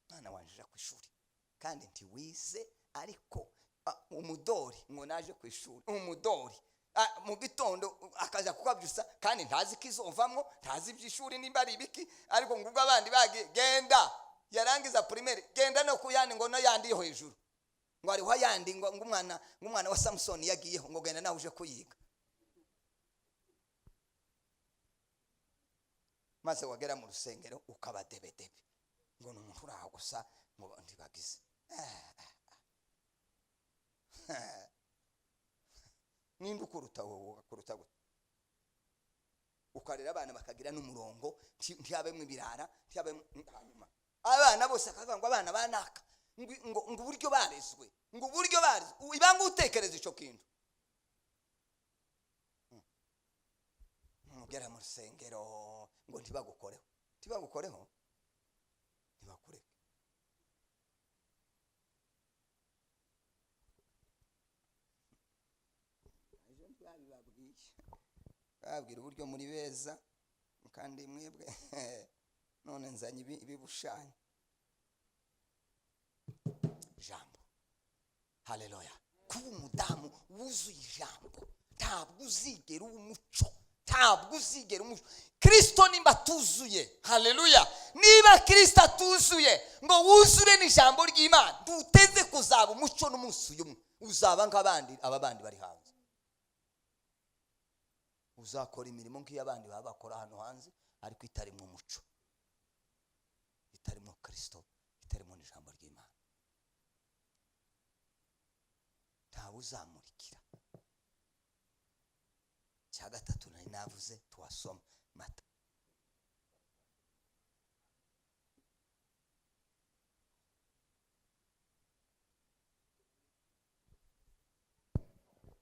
Mwana wanjira ku ishuri kandi ntiwize, ariko umudori ngo naje ku ishuri, umudori mu gitondo akaza kukabyusa kandi ntazi kizovamwo, ntazi iby'ishuri nimba ari ibiki, ariko ngo ubwo abandi bagiye genda, yarangiza primaire genda no kuyandi ngo no yandi yo hejuru, ngo ariho ayandi ngo umwana wa Samson yagiyeho ngo genda nawe uje kuyiga. Maze wagera mu rusengero ukabadebedebe ngo ni umuntu uraho gusa ngo ntibagize. Ninde ukuruta wowe? Ugakuruta gute? Ukarera abana bakagira n'umurongo, ntiyabemwe ibirara, ntiyabemwe hanyuma abana bose akavuga ngo abana banaka ngo uburyo barezwe, ngo uburyo barezwe, ibanga utekereza ico kintu. Mugera mu rusengero ngo ntibagukoreho, ntibagukoreho, ntibakureke. Ejo ntibabibabwiye, bababwira uburyo muri beza kandi mwebwe none nzanye ibibushanyo. Ijambo. Haleluya. Kuba umudamu wuzuye ijambo, ntabwo uzigera uba umuco, ntabwo uzigera umuco. Kristo nimba atuzuye, haleluya, niba Kristo atuzuye ngo wuzure n'ijambo ry'Imana, duteze kuzaba umuco n'umunsi uyu umwe, uzaba nk'abandi aba bandi bari hanze. Uzakora imirimo nk'iy'abandi baba bakora hano hanze, ariko itarimo umuco, itarimo Kristo, itarimo n'ijambo ry'Imana. Ntawe uzamurikira. Cya gatatu nari navuze tuwasoma Mata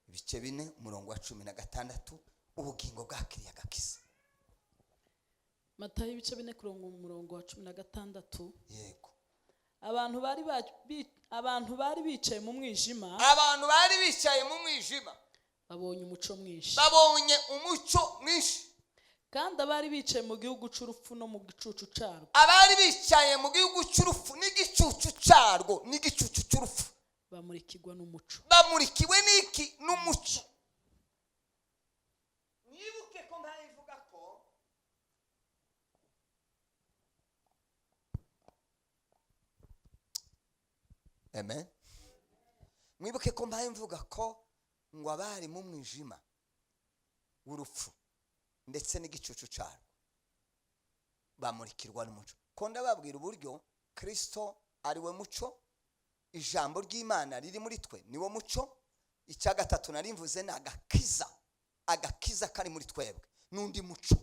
4:16 Ubugingo bwakiriye agakiza. Matayo ibice 4 kurongo umurongo wa 16. Yego. Abantu bari bicaye mu mwijima, Abantu bari bicaye mu mwijima, babonye umuco mwinshi. Babonye umucyo mwinshi. Kandi abari bicaye mu gihugu c'urupfu no mu gicucu carwo, Abari bicaye mu gihugu cy'urupfu n'igicucu cyarwo, n'igicucu cy'urupfu, bamurikirwa n'umuco. Bamurikiwe n'iki? N'umucyo. Mwibuke ko ntayivuga ko amen. Mwibuke ko mpaye mvuga ko ngo abari mu mwijima w'urupfu ndetse n'igicucu cyarwo bamurikirwa n'umuco, ko ndababwira uburyo Kirisito ari we muco, ijambo ry'Imana riri muri twe niwo muco. Icya gatatu nari mvuze ni agakiza, agakiza kari muri twebwe n'undi muco.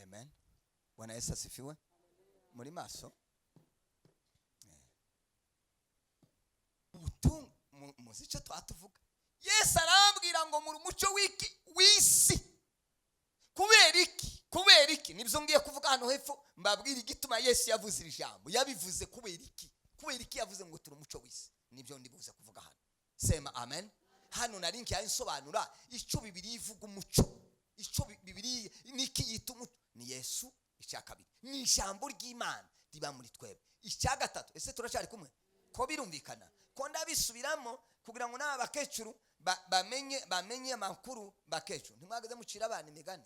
Amen. Bwana Yesu asifiwe. Muri maso. Ubutunga muzi icyo twatuvuga. Yesu arambwira ngo muri umucyo w'iki? W'isi. Kubera iki? Kubera iki? Nibyo ngiye kuvuga hano hepfo, mbabwira igituma Yesu yavuze iri jambo. Yabivuze kubera iki? Kubera iki yavuze ngo turi umucyo w'isi? Nibyo ndibuze kuvuga hano. Sema amen. Hano nari ngiye nsobanura icyo Bibiliya ivuga umucyo. Icyo Bibiliya niki yita umucyo? Ni Yesu. Icya kabiri ni ijambo ry'Imana riba muri twebwe. Icya gatatu, ese turacyari kumwe? Ko birumvikana ko ndabisubiramo kugira ngo n'aba bakecuru bamenye amakuru. Bakecuru, ntimwageze mucira abana imigani?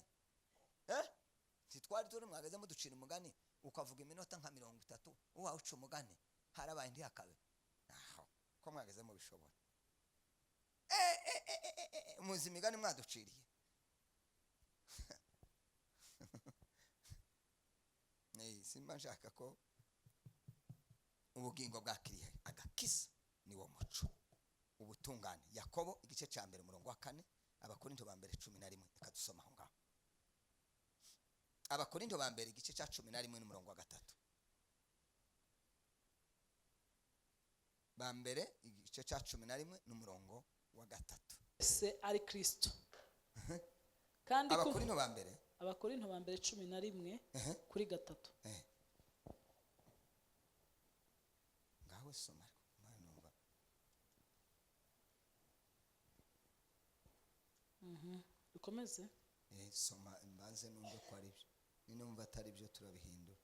Ntitwari turi mwageze muducira umugani ukavuga iminota nka 30 uwawe uca umugani harabaye ntihakabe? Aho ko mwageze mubishobora. Muzi imigani mwaduciriye. Simba nshaka ko ubugingo bwakiriye agakiza niwo muco, ubutungane. Yakobo igice cya 1 umurongo wa 4, Abakorinto ba mbere 11. Reka dusome aho ngaho. Abakorinto ba mbere igice cya 11 n'umurongo wa 3. Ba mbere igice cya 11 n'umurongo wa 3. Se ari Kristo. Kandi Abakorinto ba mbere, Abakorinto ba mbere 11 kuri 3. Ngaho soma ariko numva. Dukomeze. Soma mbanze numve ko ari byo. Ninumva atari byo turabihindura.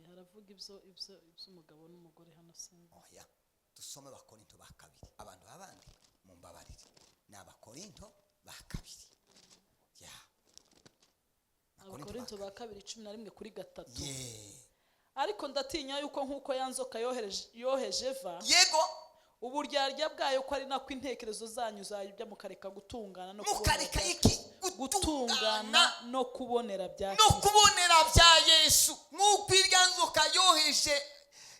Haravuga ibyo iby'umugabo n'umugore hano sinzi. Oya, dusome Abakorinto ba kabiri. Abantu babandi mumbabarire. Ni Abakorinto ba kabiri. Ya. Abakorinto ba kabiri 11 kuri 3. Yeah. Ariko ndatinya yuko nkuko ya nzoka yoheje Eva, yego, uburyarya bwayo ko ari nako intekerezo zanyu zayobya mukareka gutungana no mukareka iki? Gutungana no kubonera bya no kubonera bya Yesu. Nkuko irya nzoka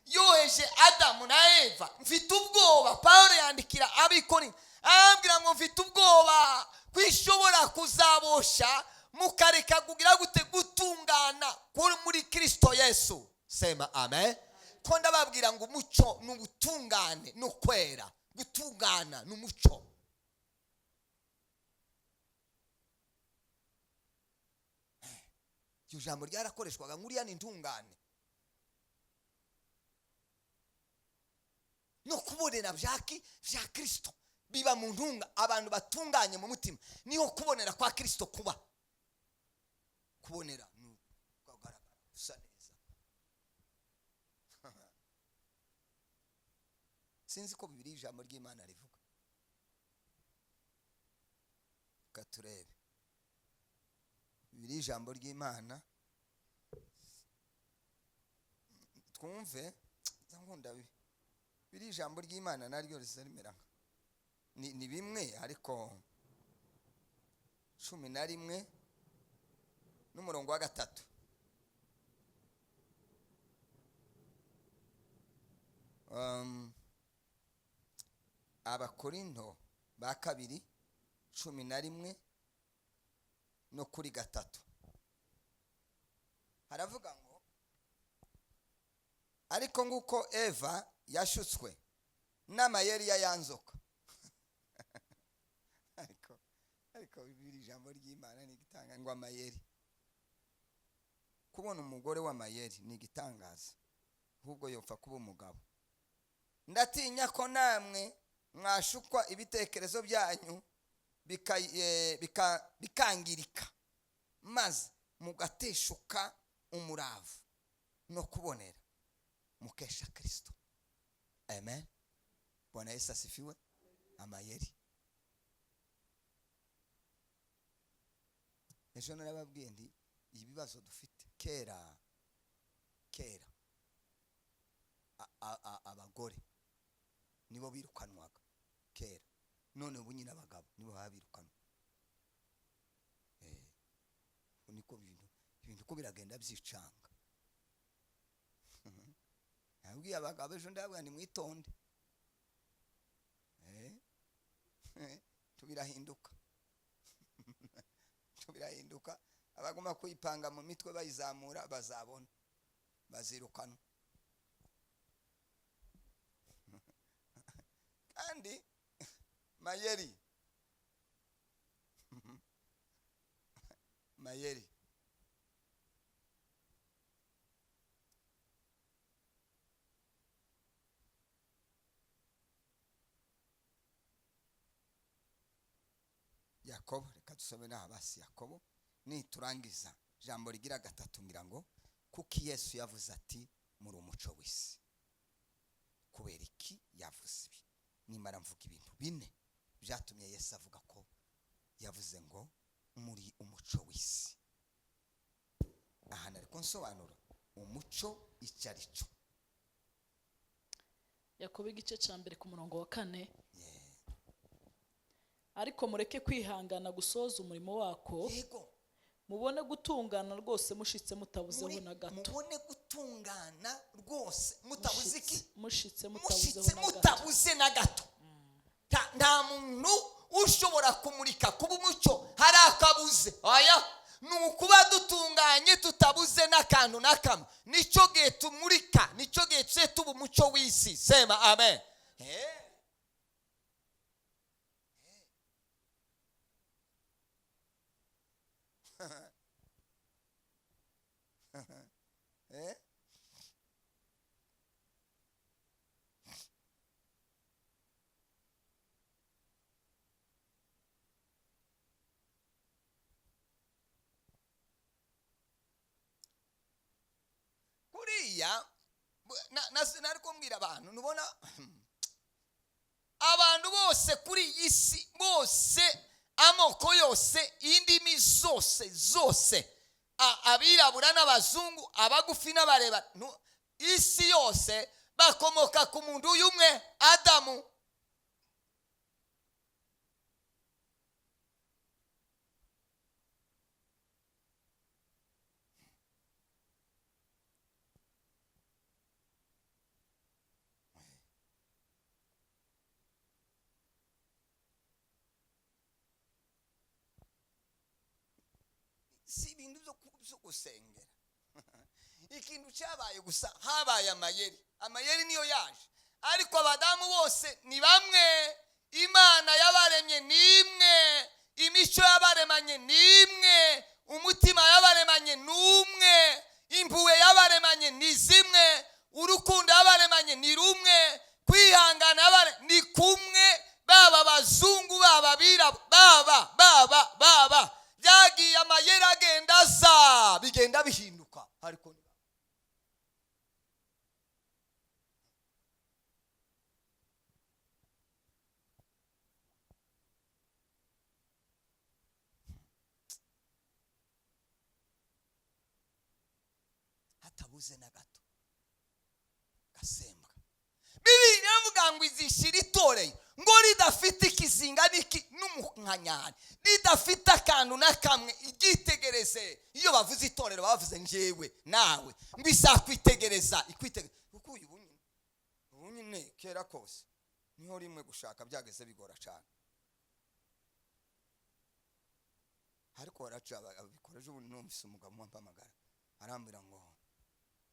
yoheje Adamu na Eva. Mfite ubwoba. Paulo yandikira Abikorinto arambwira ngo mfite ubwoba kwishobora kuzabosha mukareka kugira gute? Gutungana kuri muri Kristo Yesu. Sema amen. Ko ndababwira ngo umuco ni ubutungane no kwera. Gutungana ni umuco. Iryo jambo ryarakoreshwaga nguriya ni intungane no kubonera byaki bya Kristo biba mu ntunga. Abantu batunganye mu mutima niho kubonera kwa Kristo kuba. Kubonera ni kugaragara gusa neza. Sinzi ko Bibiliya ijambo ry'Imana rivuga. Reka turebe Bibiliya ijambo ry'Imana twumve. Nkunda Bibiliya ijambo ry'Imana naryo rimera ni bimwe, ariko 11 n'umurongo wa 3. Abakorinto ba kabiri 11 no kuri 3 haravuga ngo ariko nguko Eva yashutswe n'amayeri ya yanzoka. Ariko bibiri ijambo ry'Imana ni igitanga ngo amayeri. Kubona umugore w'amayeri ni igitangaza, ahubwo yopfa kuba umugabo. Ndatinya ko namwe mwashukwa ibitekerezo byanyu bikangirika, maze mugateshuka umurava no kubonera mukesha Kristo. Amen. Bwana Yesu asifiwe. Amayeri. Ejo narababwiye nti ibibazo dufite kera kera abagore nibo birukanwaga kera, none ubu nyine abagabo nibo babirukanwa. Niko ibintu ko biragenda byicanga. Nabwiye abagabo ejo ndababwira nti mwitonde. Tubirahinduka. Tubirahinduka. Abaguma kwipanga mu mitwe bayizamura bazabona bazirukanwa. Kandi mayeri mayeri Yakobo, reka dusome n'aha basi. Yakobo niturangiza jambo rigira gatatu ngira ngo kuki Yesu yavuze ati muri umuco w'isi. Kubera iki yavuze ibi? Nimara mvuga ibintu bine byatumye Yesu avuga ko yavuze ngo muri umuco w'isi. Aha nariko nsobanura umuco icyo ari cyo. Yakobo igice cya mbere ku murongo wa 4. Ariko mureke kwihangana gusoza umurimo wako. Yego. Mubone gutungana rwose mushitse mutabuzeho na gato. Mubone gutungana rwose mutabuze iki? Mushitse mutabuzeho na gato. Nta muntu ushobora kumurika kuba umucyo hari akabuze. Oya, ni ukuba dutunganye tutabuze n'akantu na kamwe. Nicyo gihe tumurika, nicyo gihe tse tuba umucyo w'isi. Sema amen. Kuriya nari kumbwira abantu nubona abantu bose kuri iyi si bose, amoko yose, indimi zose zose, abirabura n'abazungu, abagufi n'abareba, isi yose bakomoka ku muntu umwe, Adamu. Si ibintu byo gusengera. Ikintu cyabaye gusa habaye amayeri. Amayeri niyo yaje. Ariko abadamu bose ni bamwe, Imana yabaremye ni imwe, imico yabaremanye ni imwe, umutima yabaremanye ni umwe, impuhwe yabaremanye ni zimwe, urukundo yabaremanye ni rumwe, kwihangana ni kumwe, baba abazungu baba abirabura baba baba baba. Byagiye amayeri agenda aza bigenda bihinduka, ariko hatabuze na gato gasembwa. Bibiri iravuga ngo izishira itoreye ngo ridafite ikizinga niki n'umunkanyari, ridafite akantu na kamwe. Iryitegereze. Iyo bavuze itorero bavuze njyewe nawe, ngo izakwitegereza ikwitegereza. Kuko uyu ubu nyine kera kose Niho rimwe gushaka byageze bigora cyane, ariko baraca ababikora. Ejo bundi numvise umugabo wampamagara, arambwira ngo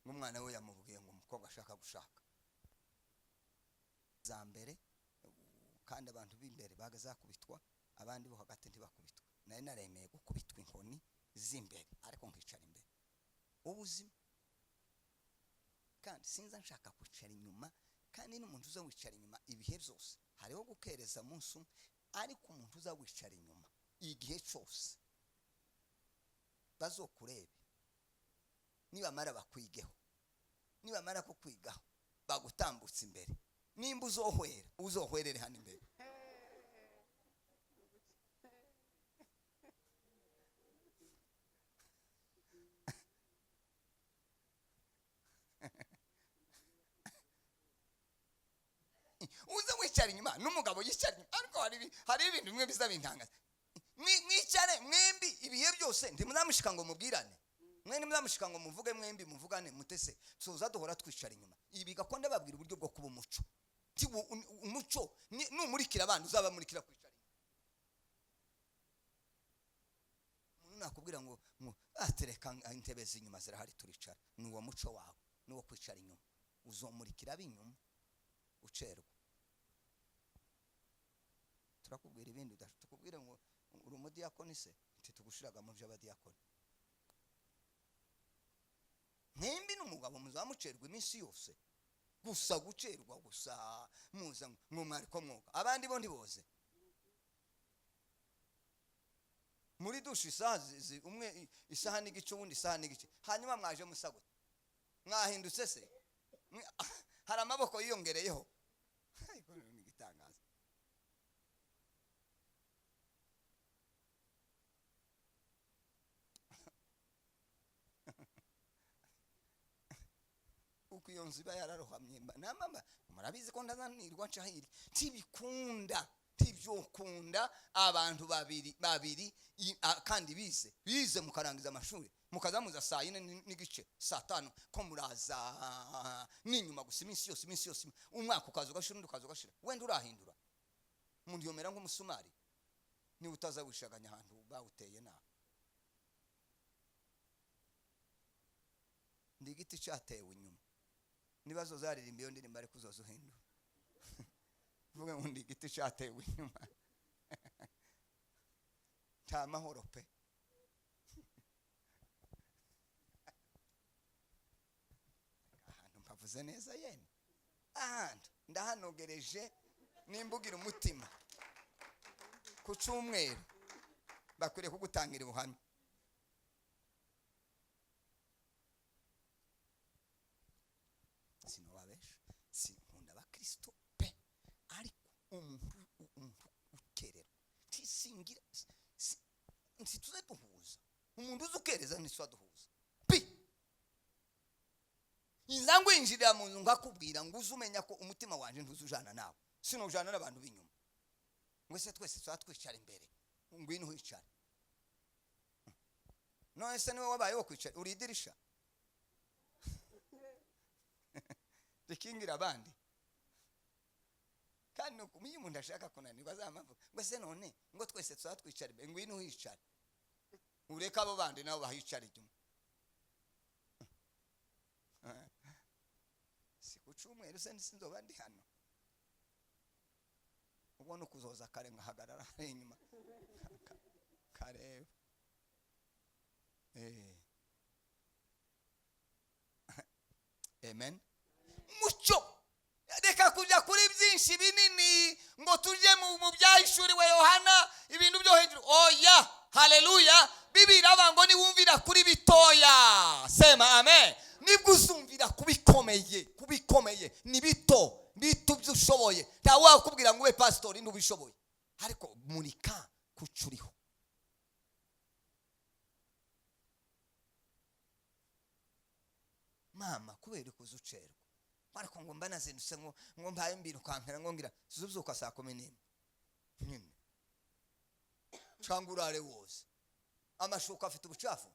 nk'umwana we yamubwiye ngo umukobwa ashaka gushaka za mbere, kandi abantu b'imbere bagazakubitwa, abandi bo hagati ntibakubitwa. Nari naremeye gukubitwa inkoni z'imbere, ariko nkicara imbere ubuzima, kandi sinza nshaka kwicara inyuma. Kandi n'umuntu uza wicara inyuma ibihe byose, hariho gukereza umunsi umwe, ariko umuntu uza wicara inyuma igihe cyose, bazokurebe, nibamara bakwigeho, nibamara kukwigaho bagutambutse imbere. Nimba uzohwera, uzohwerere hano imbere. Uze wicara inyuma n'umugabo yicara inyuma, ariko hari ibintu bimwe biza bintangaza. Mwicare mwembi ibihe byose, ntimuzamushika ngo mubwirane mwe, ntimuzamushika ngo muvuge mwembi, muvugane mutese. Tuza duhora twicara inyuma. Ibi gakonda babwira uburyo bwo kuba umuco. Umuco numurikira abandi, uzabamurikira kwicara inyuma. Umuntu nakubwira ngo atereka intebe z'inyuma zirahari turicara, ni uwo muco wawe, ni uwo kwicara inyuma, uzomurikira ab'inyuma ucerwa. Turakubwira ibindi, tukubwira ngo uri umudiyakoni se, ntitugushiraga mu by'abadiyakoni. Mwembi n'umugabo muzamucerwa iminsi yose, gusa gucerwa gusa, muza ngo mwariko mwoga, abandi bo ntiboze. Muri dushe isaha umwe isaha n'igice, uwundi isaha n'igice, hanyuma mwaje musa gute? Mwahindutse se? Hari amaboko yiyongereyeho? Ariko ni igitangaza. Uko iyo nzu iba yararohamye, namama murabizi ko ndazanirwa nca hirya. Ntibikunda, ntibyokunda. Abantu babiri babiri kandi bize mukarangiza amashuri, mukazamuza saa yine n'igice, saa tanu, ko muraza n'inyuma gusa iminsi yose, iminsi yose, umwaka ukaza ugashira, undi ukaza ugashira, wenda urahindura. Umuntu yomera nk'umusumari niba utaza wishaganya ahantu bawuteye nabi. Ndi igiti cyatewe inyuma. Niba zo zaririmba iyo ndirimbo, ariko uzoza uhindura uvuge ngo ndi igiti cyatewe inyuma. Nta mahoro pe. Ahantu mpavuze neza yemwe, ahantu ndahanogereje nimbugira umutima. Ku cyumweru bakwiriye kugutangira ubuhamya. Sinobabesha, sinkunda abakristo pe, ariko umuntu ukererwa ntisingira, ntituze duhuza. Umuntu uzi ukereza ntituze duhuza pi. Nza ngwinjirira mu nzu nkakubwira ngo uze umenya ko umutima wanje ntuzujana nawe, sinujana n'abantu b'inyuma. Ngo se twese tuba twicara imbere, ngwino uhicare. None se niwe wabaye wo kwicara uri idirisha rikingira abandi? Kandi nuko iyo umuntu ashaka kunanirwa azamavuga ngo se none ngo twese tuba twicara imbere, ngwino uhicare, ureke abo bandi nabo bahicara inyuma. Si ku cyumweru se sinzoba ndi hano, ubwo ni ukuzoza kare ngahagarara hariya inyuma kareba. Amen. Mucyo, reka kujya kuri byinshi binini ngo tujye mu byahishuriwe Yohana, ibintu byo hejuru. Oya, haleluya. Bibiliya iravuga ngo niwumvira kuri bitoya, sema amen, nibwo uzumvira kubikomeye. Kubikomeye ni bito bito byo ushoboye. Nta wakubwira ngo ube pastori ntubishoboye, ariko murika kucuriho. Mama, kubera kuza ucerwa, ariko ngo mba nazindutse ngo mbaye mbirukankira ngo ngira zubyuka saa 11 nyine, cyangwa urare wose amashuka afite ubucafu,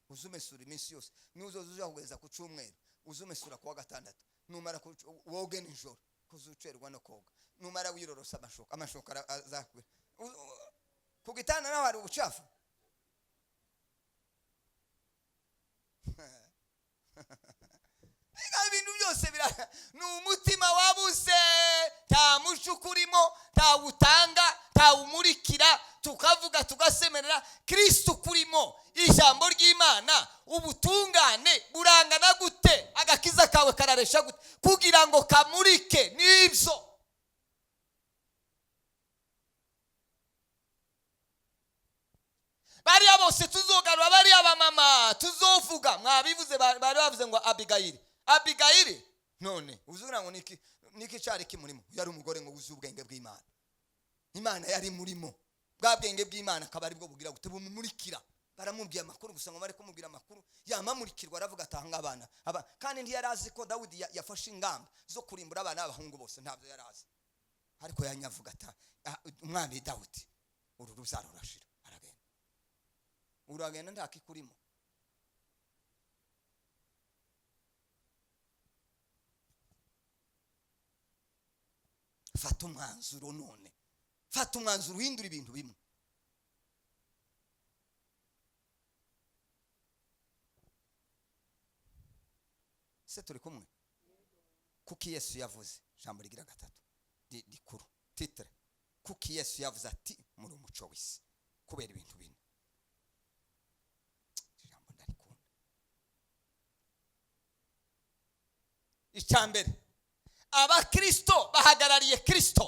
uzumesura iminsi yose. Nuzoza uja kugeza ku cyumweru, uzumesura kuwa gatandatu. Numara woge nijoro, kuzucerwa no koga. Numara wirorosa amashuka, amashuka azakwira. Ku gitanda naho hari ubucafu. Mbega ibintu byose ni umutima wabuze, nta muco ukurimo, ntawutanga, ntawumurikira. Tukavuga tugasemerera Kristo ukurimo, ijambo ry'Imana, ubutungane burangana gute? Agakiza kawe kararesha gute kugira ngo kamurike? Nibyo. Bariya bose tuzogarura, bariya bamama tuzovuga, mwabivuze, bari bavuze ngo Abigayili, Abigayili none uzura ngo niki cyari kimurimo? Yari umugore ngo wuzuye ubwenge bw'Imana. Imana yari murimo, bwa bwenge bw'Imana akaba aribwo bugira gute? Bumumurikira. Baramubwiye amakuru gusa, ngo bari kumubwira amakuru yamamurikirwa, aravuga atanga abana aba. Kandi ntiyari azi ko Dawidi yafashe ingamba zo kurimbura abana b'abahungu bose, ntabyo yari azi. Ariko yanyavuga ata, umwami Dawidi, uru rubyaro rurashira. Aragenda, uragenda nta kikurimo. Fata umwanzuro none, fata umwanzuro uhindura ibintu bimwe. Se turi kumwe? Kuki Yesu yavuze ijambo rigira gatatu rikuru titre? Kuki Yesu yavuze ati muri umuco w'isi? Kubera ibintu bine. Ijambo ndarikunda. Icya mbere, abakristo bahagarariye Kristo.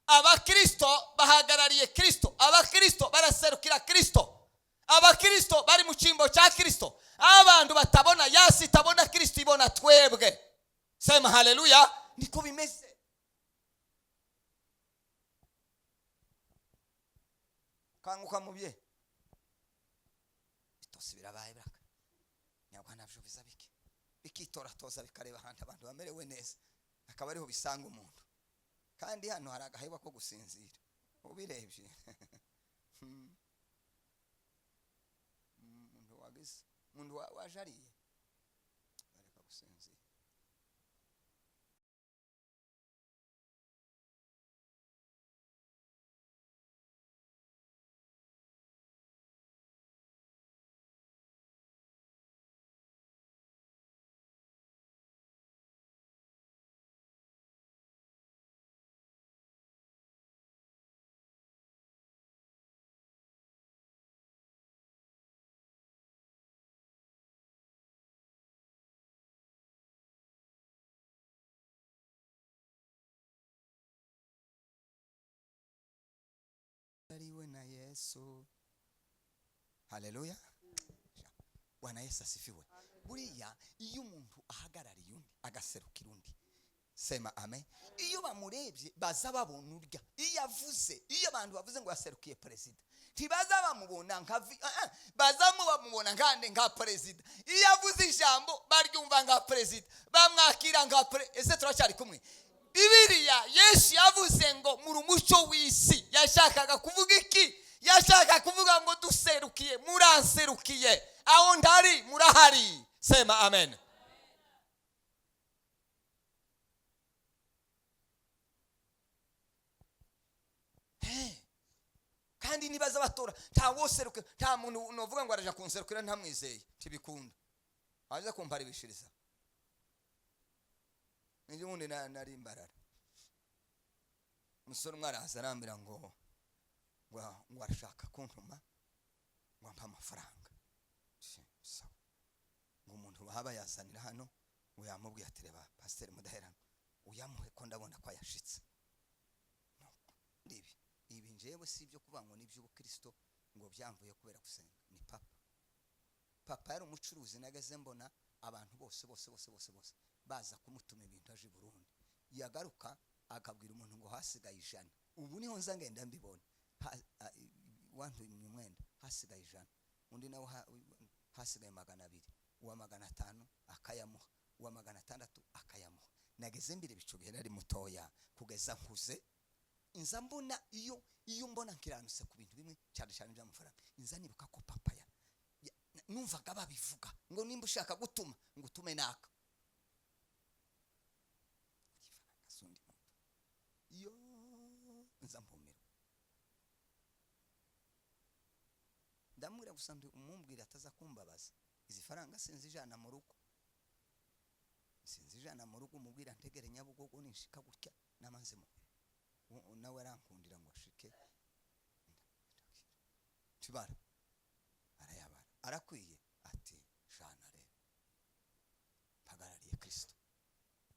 Abakristo bahagarariye Kristo. Abakristo baraserukira Kristo. Abakristo bari mu cyimbo cya Kristo. Abantu batabona yasi itabona Kristo, ibona twebwe. Sema haleluya. Niko bimeze. Kanguka mubye. Bitose birabaye biraka. Nyabwo navyo biza bike. Bikitoratoza bikareba ahantu abantu bamerewe neza, akaba ariho bisanga umuntu. Kandi hano hari agaheba ko gusinzira ubirebye. Umuntu wagize, umuntu wajariye areka gusinzira. Ariwe na Yesu. Haleluya. Bwana Yesu asifiwe. Buriya iyo umuntu ahagarariye undi, agaserukira undi, sema amen. Iyo bamurebye baza babona urya. Iyo avuze, iyo abantu bavuze ngo yaserukiye president, ntibaza bamubona nka baza bamubona nkande nka president. Iyo avuze ijambo baryumva nka president, bamwakira nka ese turacyari kumwe? Bibiliya Yesu yavuze ngo muri umuco w'isi. Yashakaga kuvuga iki? Yashaka kuvuga ngo duserukiye, muranserukiye, aho ndari murahari. Sema amen. Hey. Kandi nibaza batora nta woseruke, nta muntu novuga ngo araja kunserukira ntamwizeye, tibikunda. Aza kumparibishiriza. Nijye ubundi nari imbarara. Umusore umwe araza arambwira ngo ngo arashaka kuntuma ngo ampe amafaranga. Sawa. Ngo umuntu bahaba yazanira hano, ngo yamubwiye ati reba Pasiteri Mudaheranwa, uyamuhe ko ndabona ko ayashitse. Ibi, ibi njyewe si ibyo kuvuga ngo ni iby'ubukristo ngo byamvuye kubera gusenga. Ni papa. Papa yari umucuruzi, nageze mbona abantu bose bose bose bose bose baza kumutuma ibintu aje i Burundi. Yagaruka akabwira umuntu ngo hasigaye 100. Ubu niho nza ngenda mbibona. Wantumye umwenda hasigaye 100, undi nawe hasigaye 200, uwa 500 akayamuha, uwa 600 akayamuha. Nageze mbere bico gihe nari mutoya kugeza nkuze, inza mbona iyo mbona nkiranuse ku bintu bimwe cyane cyane by'amafaranga, inza nibuka ko papa ya numvaga babivuga ngo nimba ushaka gutuma ngo utume naka. Nza mpumirwa, ndamubwira gusa ndi umumbwira ataza kumbabaza. Izi faranga sinzijana mu rugo, sinzijana mu rugo. Umubwira ntegere Nyabugogo, ninshika gutya n'amazi muhe. Nawe arankundira ngo ashike tibara, arayabara, arakwiye. Ati jana rero, mpagarariye Kristo.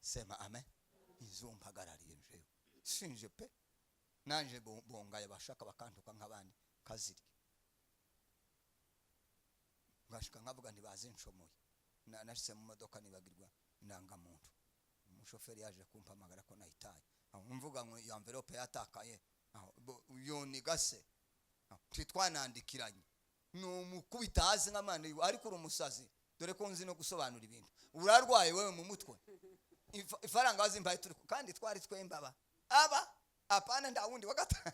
Sema amen. Inzu mpagarariye njewe sinje pe, nanje bongaye bashaka bakantuka nk'abandi kazirya, ngashika nkavuga ntibazinshomoye. Nashyize mu modoka nibagirwa indangamuntu, umushoferi yaje kumpamagara ko nayitaye. Aho mvuga ngo iyo envelope yatakaye, aho yonigase titwanandikiranye ni umukubita hasi nk'amana, ariko uri umusazi, dore ko nzi no gusobanura ibintu. Urarwaye wewe mu mutwe. Ifaranga wazimpaye turi kandi twari twemba aba aba apana, nda wundi wa gatatu.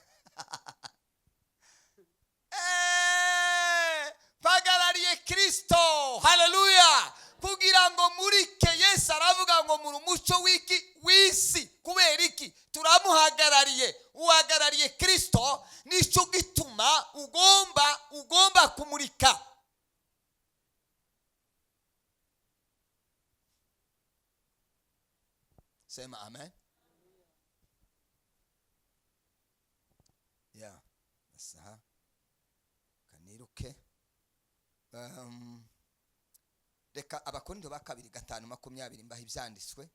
Mpagarariye Kristo, haleluya, kugira ngo murike. Yesu aravuga ngo muri umuco w'iki? W'isi. Kubera iki? Turamuhagarariye. Uhagarariye Kristo, nicyo gituma ugomba kumurika. Sema amen. Ya masaha kaniruke. Reka Abakorinto ba kabiri 5:20 mbaha ibyanditswe.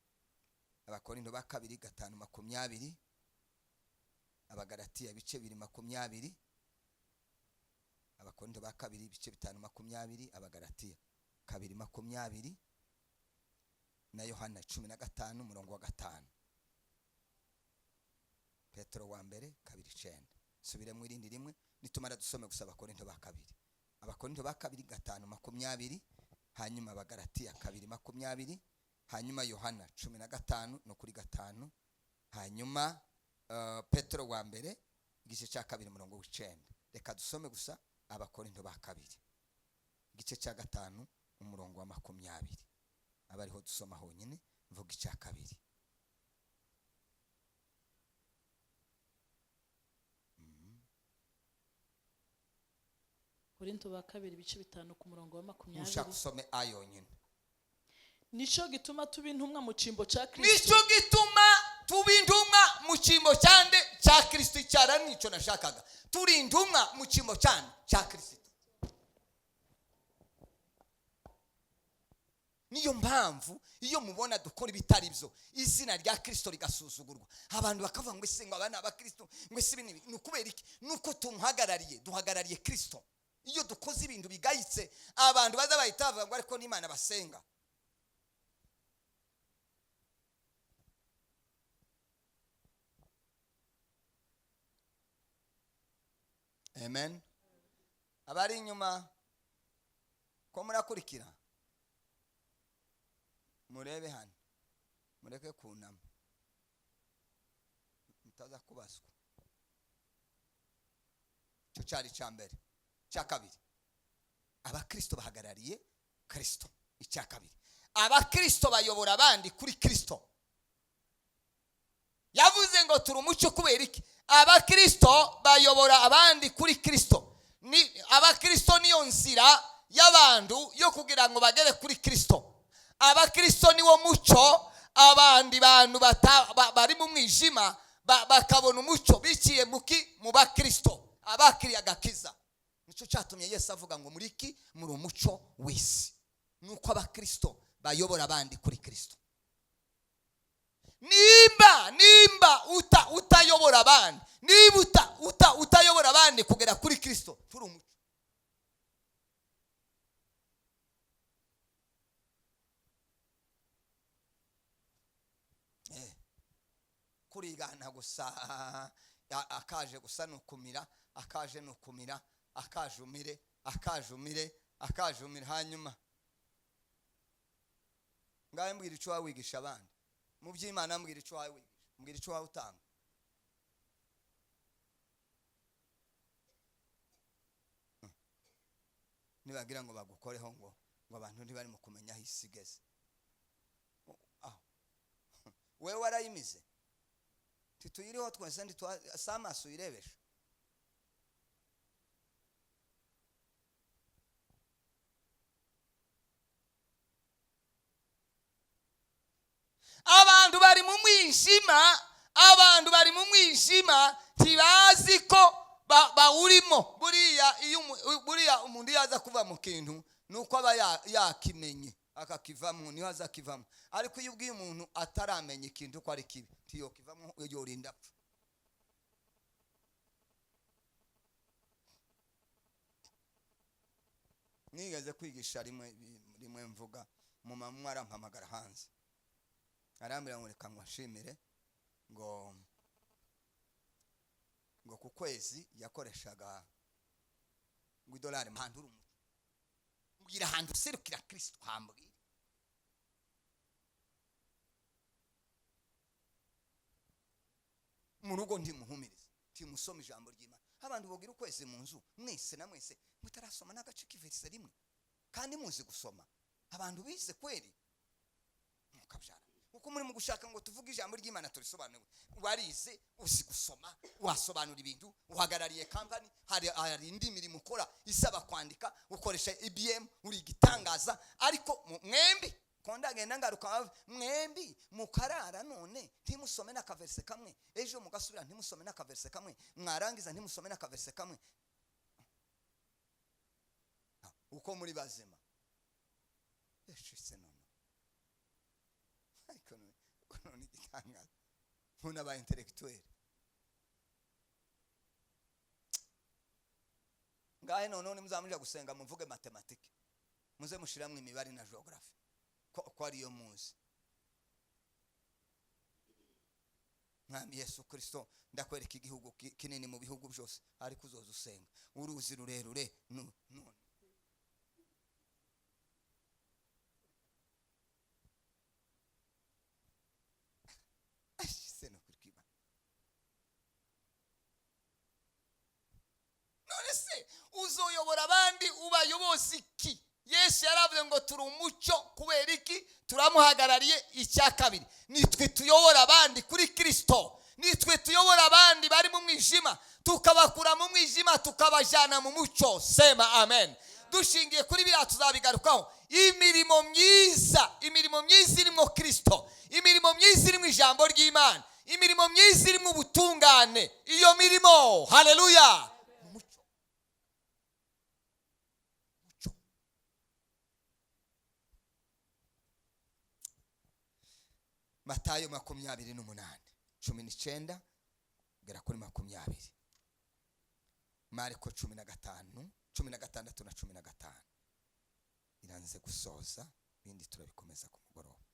Abakorinto ba kabiri 5:20, Abagalatiya ibice 2:20, Abakorinto ba kabiri ibice 5:20, Abagalatiya 2:20 na Yohana 15 umurongo wa 5, Petero wa mbere 2:9. Subiremo irindi rimwe nitumara dusome gusa Abakorinto ba kabiri. Abakorinto ba kabiri 5:20, hanyuma Abagalatiya 2:20, hanyuma Yohana 15 no kuri 5, hanyuma Petero wa mbere igice cya 2 umurongo w'icenda. Reka dusome gusa Abakorinto ba kabiri igice cya 5 umurongo wa 20, abariho dusoma honyine, mvuga icya 2. Korinto ba kabiri ibice 5 ku murongo wa 20. Ushaka usome ayonyine. Nico gituma tuba intumwa mu cimbo ca Kristo. Nico gituma tuba intumwa mu cimbo cyande cya Kristo. Icyara nico nashakaga, turi intumwa mu cimbo cyande cya Kristo. Niyo mpamvu iyo mubona dukora ibitari byo, izina rya Kristo rigasuzugurwa, abantu bakavuga ngo ese ngo aba ni abakristo, ngo ese ibi ni ukubera iki? Nuko tumuhagarariye, duhagarariye Kristo. Iyo dukoze ibintu bigayitse, abantu baza bahita bavuga ngo ariko n'Imana basenga. Amen. Abari inyuma ko murakurikira, murebe hano, mureke kunama, mutaza kubaswa. Icyo cyari icya mbere. Icya kabiri, abakristo bahagarariye Kristo. Icya kabiri, abakristo bayobora abandi kuri Kristo. Yavuze ngo turi umucyo kubera iki? Abakristo bayobora abandi kuri Kristo. Ni abakristo niyo nzira y'abantu yo kugira ngo bagere kuri Kristo. Abakristo niwo mucyo, abandi bantu bari mu mwijima bakabona umucyo biciye muki? Mu bakristo, abakiriye agakiza. Nicyo cyatumye Yesu avuga ngo muri iki? Muri umucyo w'isi. Nuko abakristo bayobora abandi kuri Kristo. Nimba utayobora abandi, niba utayobora abandi kugera kuri Kristo, turi umucyo. Kurigana gusa, akaje gusa nukumira, akaje nukumira, akajumire, akajumire, akajumire, hanyuma ngaye mbwira icyo wawigisha abandi mu by'Imana, mbwira icyo wawigisha, mbwira icyo wawutanga. Nibagira ngo bagukoreho ngo abantu ntibari mu kumenya aho isi igeze. Aho wewe warayimize, Tituyiriho twese, si amaso uyirebesha. Abantu bari mu mwijima, abantu bari mu mwijima, ntibazi ko bawurimo. Buriya iyo buriya umuntu iyo aza kuva mu kintu ni uko aba yakimenye akakivamo, niho aza akivamo. Ariko iyo ubwiye umuntu ataramenya ikintu ko ari kibi, ntiyokivamo, yorinda apfa. Nigeze kwigisha rimwe rimwe mvuga, mama umwe arampamagara hanze, arambwira ngo reka nshimire ngo ku kwezi yakoreshaga ngo idolari mpande uri umuco. Mbwira ahantu userukira Kristo, hambwira. Mu rugo ntimuhumirize, ntimusome ijambo ry'Imana. Abantu bogira ukwezi mu nzu mwese na mwese mutarasoma n'agace k'iverse rimwe, kandi muzi gusoma. Abantu bize kweri mukabyara. Uko muri mu gushaka ngo tuvuge ijambo ry'Imana turisobanure, warize, uzi gusoma, wasobanura ibintu, uhagarariye company, hari indi mirimo ukora isaba kwandika, ukoresha IBM, uri igitangaza. Ariko mwembi konda ngenda ngaruka, mwembi mukarara none ntimusome n'akaverse kamwe, ejo mugasubira ntimusome n'akaverse kamwe, mwarangiza ntimusome n'akaverse kamwe. Uko muri bazima eshise none ariko none igitangaza nkuna ba intellectuel ngahe. None muzamuja gusenga muvuge matematike, muze mushiramwe imibare na geography ko ariyo muzi. Mwami Yesu Kristo, ndakwereka igihugu kinini mu bihugu byose, ariko uzoza usenga uruzi rurerure none. None se uzoyobora abandi ubayoboza iki? Yesu yaravuze ngo turi umucyo, kubera iki? Turamuhagarariye. Icya kabiri, nitwe tuyobora abandi kuri Kristo, nitwe tuyobora abandi bari mu mwijima, tukabakura mu mwijima tukabajyana mu mucyo. Sema amen. Dushingiye kuri biriya tuzabigarukaho. Imirimo myiza, imirimo myiza irimo Kristo, imirimo myiza irimo ijambo ry'Imana, imirimo myiza irimo ubutungane, iyo mirimo, haleluya, umucyo. Umucyo. Matayo 28:19 kugera kuri 20, Mariko 15, 16 na 15. Iranze gusoza, ibindi turabikomeza ku mugoroba.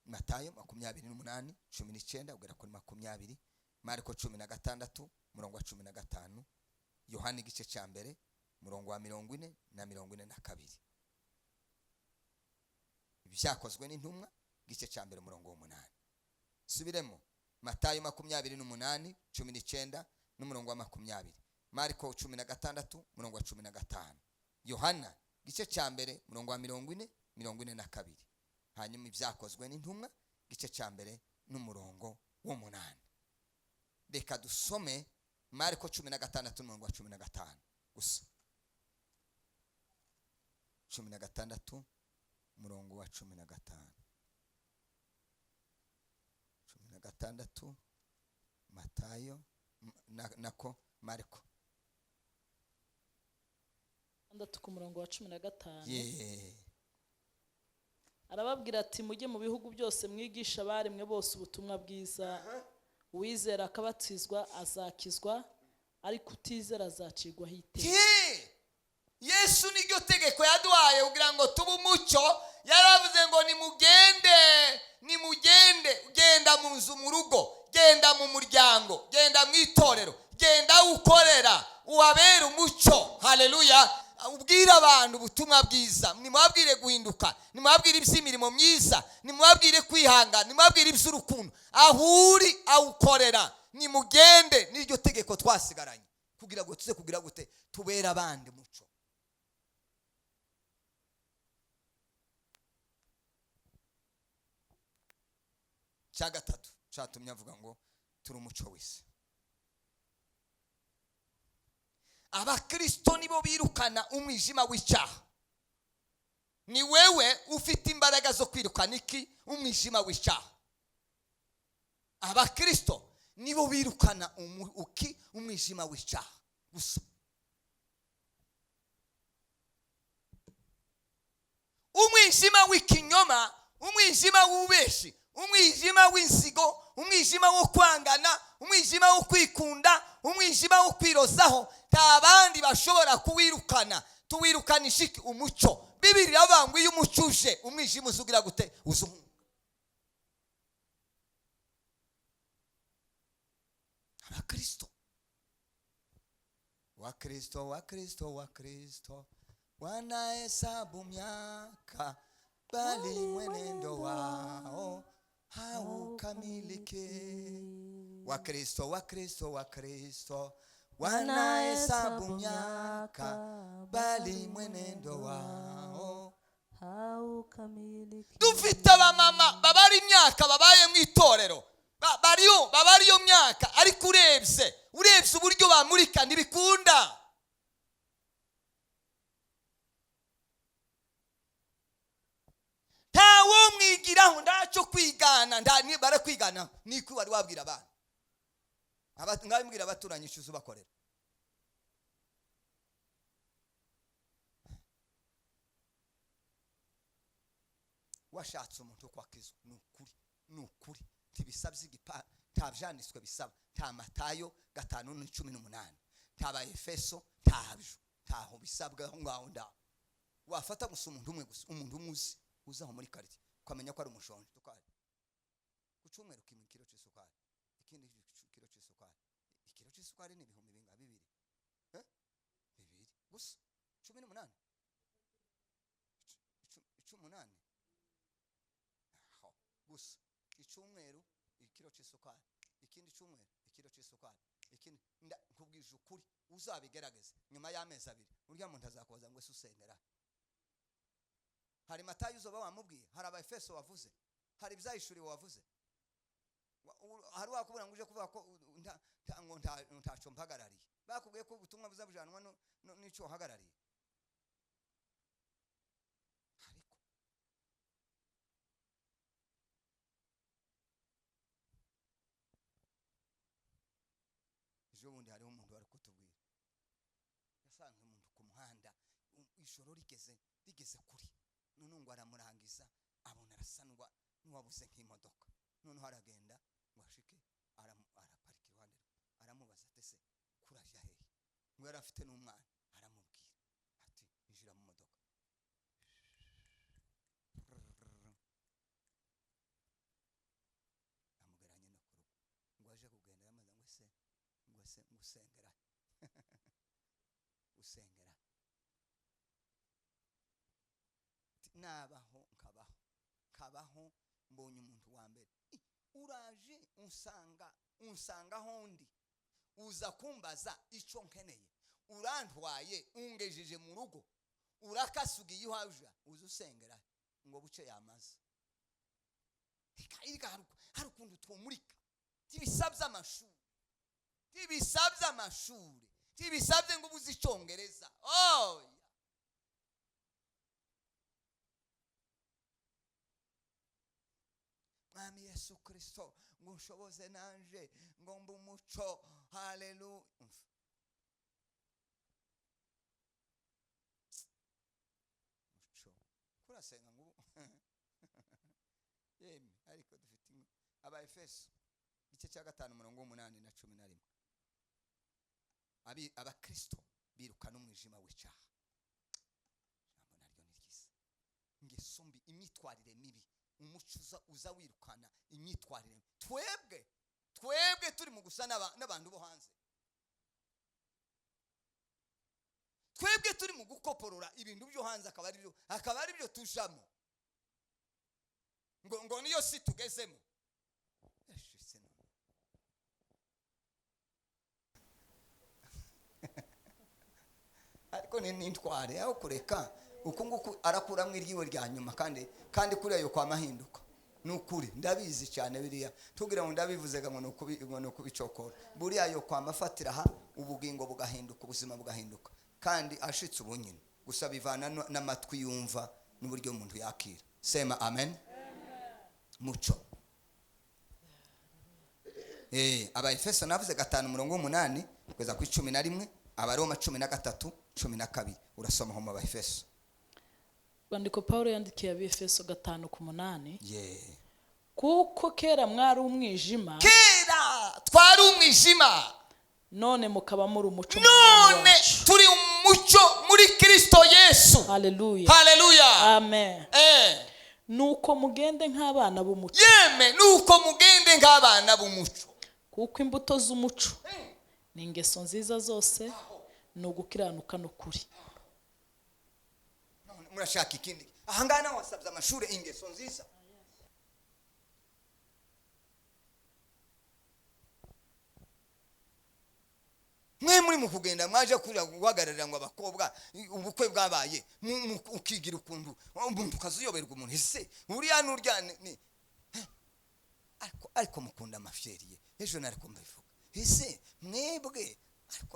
Matayo 28:19 kugera kuri 20, Mariko 16 murongo wa 15, Yohana igice cya mbere murongo wa 40 na 42. Ibyakozwe n'intumwa igice cya mbere murongo wa 8. Subiremo Matayo 28:19 n'umurongo wa 20, Mariko 16 murongo wa 15, Yohana igice cya mbere murongo wa 40 42, hanyuma ibyakozwe n'intumwa igice cya mbere n'umurongo wa 8. Reka dusome Mariko 16 murongo wa 15 gusa. 16 murongo wa 15. 16 Matayo nako Mariko 6 ku murongo wa 15. Arababwira ati mujye mu bihugu byose mwigisha abaremwe bose ubutumwa bwiza, uwizera akabatizwa azakizwa, ariko utizera azacirwaho iteka. Yesu niryo tegeko yaduhaye kugira ngo tube umucyo. Yaravuze ngo nimugende, nimugende, genda mu nzu, mu rugo, genda mu muryango, genda mu itorero, genda ukorera, uwabera umucyo. Haleluya. Ubwira abantu ubutumwa bwiza, nimubabwire guhinduka, nimubabwire iby'imirimo myiza, nimubabwire kwihangana, nimubabwire iby'urukundo. Aho uri awukorera, nimugende. Niryo tegeko twasigaranye kugira ngo tuze kugira gute, tubere abandi umucyo. Cya gatatu cyatumye avuga ngo Turi umuco w'isi. Abakristo nibo birukana umwijima w'icyaha. Ni wewe ufite imbaraga zo kwirukana iki? Umwijima w'icyaha. Abakristo nibo birukana umwijima w'icyaha gusa. Umwijima w'ikinyoma, umwijima w'ububeshi, umwijima w'inzigo, umwijima wo kwangana, umwijima wo kwikunda, umwijima wo kwirozaho, nta bandi bashobora kuwirukana. Tuwirukanisha iki? Umucyo. Bibiri iravuga ngo iyo umucyo uje, umwijima uzugira gute? Uzuhunga. Abakristo, Wakristo, Wakristo, Wakristo wanahesabu miaka, bali mwenendo wao haukamiliki. Wakristo, Wakristo, Wakristo wanahesabu miaka, bali mwenendo wao haukamiliki. Dufite abamama babara imyaka babaye mu itorero, bariyo babara iyo myaka, ariko urebye uburyo bamurika ntibikunda. Ntawo mwigiraho, ntacyo kwigana, barakwigana niko wari wabwira abana. Ngabibwira abaturanyi ishuzu bakorera. Washatse umuntu kwakizwa, ni ukuri, ni ukuri, ntibisabye igipa, nta vyanditswe bisaba, nta Matayo 5:18, nta ba Efeso, ntabyo, ntaho bisabwa aho ngaho ndaho. Wafata gusa umuntu umwe gusa, umuntu umuzi uzaho muri quartier, ukamenya ko ari umushonji. Tukari ku cyumweru kimwe ikiro c'isukari, ikindi kiro c'isukari, ikiro c'isukari ni ibihumbi binga bibiri, bibiri gusa, 18, 18 aho gusa. Icyumweru ikiro c'isukari, ikindi cyumweru ikiro c'isukari, ikindi. Nkubwije ukuri, uzabigerageza nyuma y'amezi 2, urya muntu azakubaza ngo ese usengera. Hari Matayo uzoba wamubwiye, hari Abaefeso wavuze, hari ibyahishuriwe wavuze, hari wakubura ngo uje kuvuga ko ngo ntaco mpagarariye. Bakubwiye ko ubutumwa buzabujanwa n'ico uhagarariye. Ariko ejo bundi hariho umuntu wari kutubwira, yasanze umuntu ku muhanda ijoro rigeze kuri, none ngo aramurangiza abona arasanwa n'uwabuze nk'imodoka. Noneho aragenda ngo ashike, araparika iruhande rwe, aramubaza ati ese kuraja hehe? Ngo yari afite n'umwana, aramubwira ati injira mu modoka. Amugeranye no ku rugo, ngo aje kugenda yamaze ngo ese, ngo ese usengera usengera nabaho nkabaho nkabaho, mbonye umuntu wa mbere uraje unsanga hondi, uza kumbaza icyo nkeneye, urantwaye ungejeje mu rugo, urakasugiye iwaje, uza usengera ngo buce yamaze. Reka hari ukuntu twomurika, tibisabye amashuri, tibisabye amashuri, tibisabye ngo ubuze icyongereza. Oya, Mwami Yesu Kristo ngo nshoboze nanje ngo mbe umuco. Haleluya. Muco kurasenga ngo yemwe, ariko dufite Abaefeso igice cya 5 umurongo 8 na 11. Abakristo birukana umwijima w'icyaha. Ijambo naryo ni ryiza. Ingeso mbi, imyitwarire mibi, umuco uza wirukana imyitwarire. Twebwe turi mu gusa n'abantu bo hanze, twebwe turi mu gukoporora ibintu byo hanze, akaba ari byo tujamo, ngo niyo si tugezemo. Ariko ni nintware aho kureka uku nguku arakuramo iryiwe rya nyuma, kandi kuri ayo kwa mahinduka. Ni ukuri ndabizi cyane biriya, tugira ngo ndabivuze ngo ni ukubicokora. Buriya yo kwamafatira aha, ubugingo bugahinduka, ubuzima bugahinduka, kandi ashitse ubu nyine. Gusa bivana n'amatwi yumva n'uburyo umuntu yakira. Sema amen. Muco. Abaefeso navuze 5:8 kugeza ku 11, Abaroma 13:12. Urasoma ho mu Abaefeso. Rwandiko Paulo yandikiye Abefeso 5:8. Kuko kera mwari umwijima, kera twari umwijima, none mukaba muri umuco, none turi umucyo muri Kristo Yesu. Haleluya, haleluya, amen. Nuko mugende nk'abana b'umucyo. Yeme, nuko mugende nk'abana b'umucyo, kuko imbuto z'umucyo ni ingeso nziza zose, ni ugukiranuka n'ukuri. Murashaka ikindi? Ahangaha nawe wasabye amashuri ingeso nziza. Mwe muri mu kugenda mwaje guhagararira ngo abakobwa ubukwe bwabaye, ukigira ukuntu umuntu ukazuyoberwa umuntu ese uriya n'urya ni ariko mukunda amafyeriye. Ejo nariko mbivuga, ese mwebwe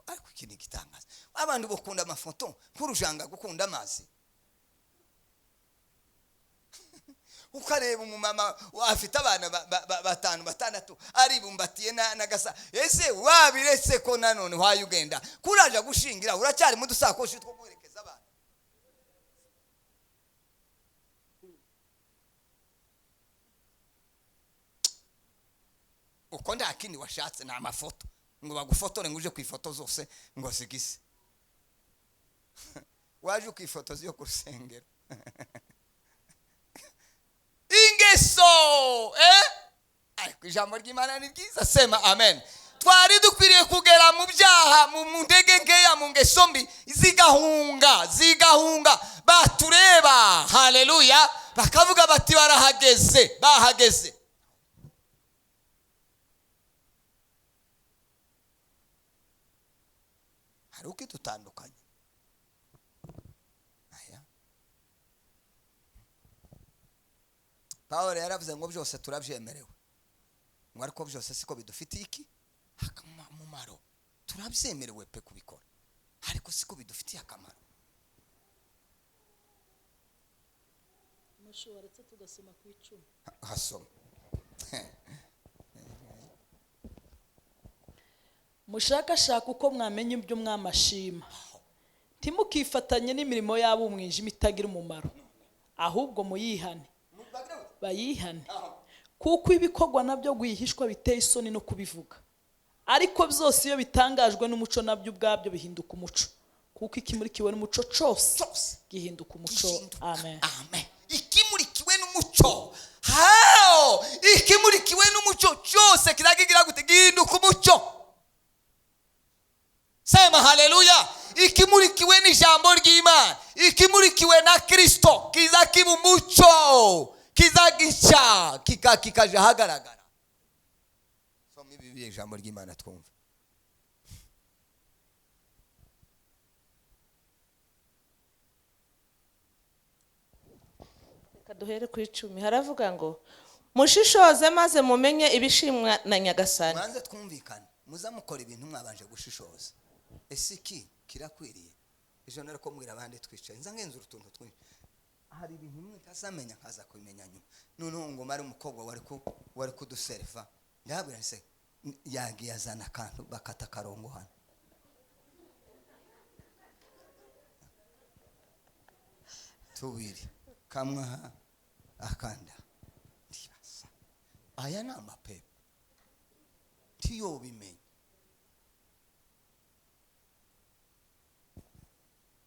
ariko iki ni igitangaza, abantu bakunda amafoto nk'urujanga gukunda amazi. Ukareba umumama afite abana 5 6 aribumbatiye n'agasa, ese wabiretse ko nanone wayo ugenda kuraje gushingira, uracyari mu dusakoshi two guherekeza abana. Uko nta kindi washatse ni amafoto, ngo bagufotore ngo uje ku ifoto zose ngo zigise. Waje ku ifoto zo ku rusengero. Ingeso, ariko ijambo ry'Imana ni ryiza. Sema amen. Twari dukwiriye kugera mu byaha, mu ndege nkeya, mu ngeso mbi, zigahunga batureba, haleluya, bakavuga bati barahageze, bahageze. Hari uko dutandukanye. Aya Paul yaravuze ngo byose turabyemerewe, ngo ariko byose siko bidufitiye iki akamaro. Turabyemerewe pe kubikora, ariko siko bidufitiye akamaro. Mushoboretse tugasoma ku 10. Hasoma. Mushakashaka uko mwamenya ibyo mwamashima, ntimukifatanye n'imirimo yabo umwijima itagira umumaro, ahubwo muyihane, bayihane, kuko ibikorwa nabyo gwihishwa biteye isoni no kubivuga. Ariko byose iyo bitangajwe n'umuco nabyo ubwabyo bihinduka umuco, kuko ikimurikiwe n'umuco cyose gihinduka umuco. Amen. Amen. Ikimurikiwe n'umuco, hao ikimurikiwe n'umuco cyose kiragigira gute? Gihinduka umuco. Sema haleluya. Ikimurikiwe n'ijambo ry'Imana, ikimurikiwe na Kristo, kizakiba umuco, kizagica, kikaja hagaragara. Soma Bibiliya, ijambo ry'Imana twumve. Reka duhere ku 10. Haravuga ngo mushishoze maze mumenye ibishimwa na Nyagasani. Mwanze twumvikane, muzamukora ibintu mwabanje gushishoza. Ese iki kirakwiriye? Ejo nariko mbwira abandi twicaye, nza ngenzura utuntu twinshi. Hari ibintu bimwe ntazamenya nkaza kubimenya nyuma. Noneho ngo mari umukobwa wari kuduserva, ndabwira se yagiye azana akantu bakata akarongo hano. Tubiri kamwe akanda, ndibasa aya ni amapepo ntiyobimenye.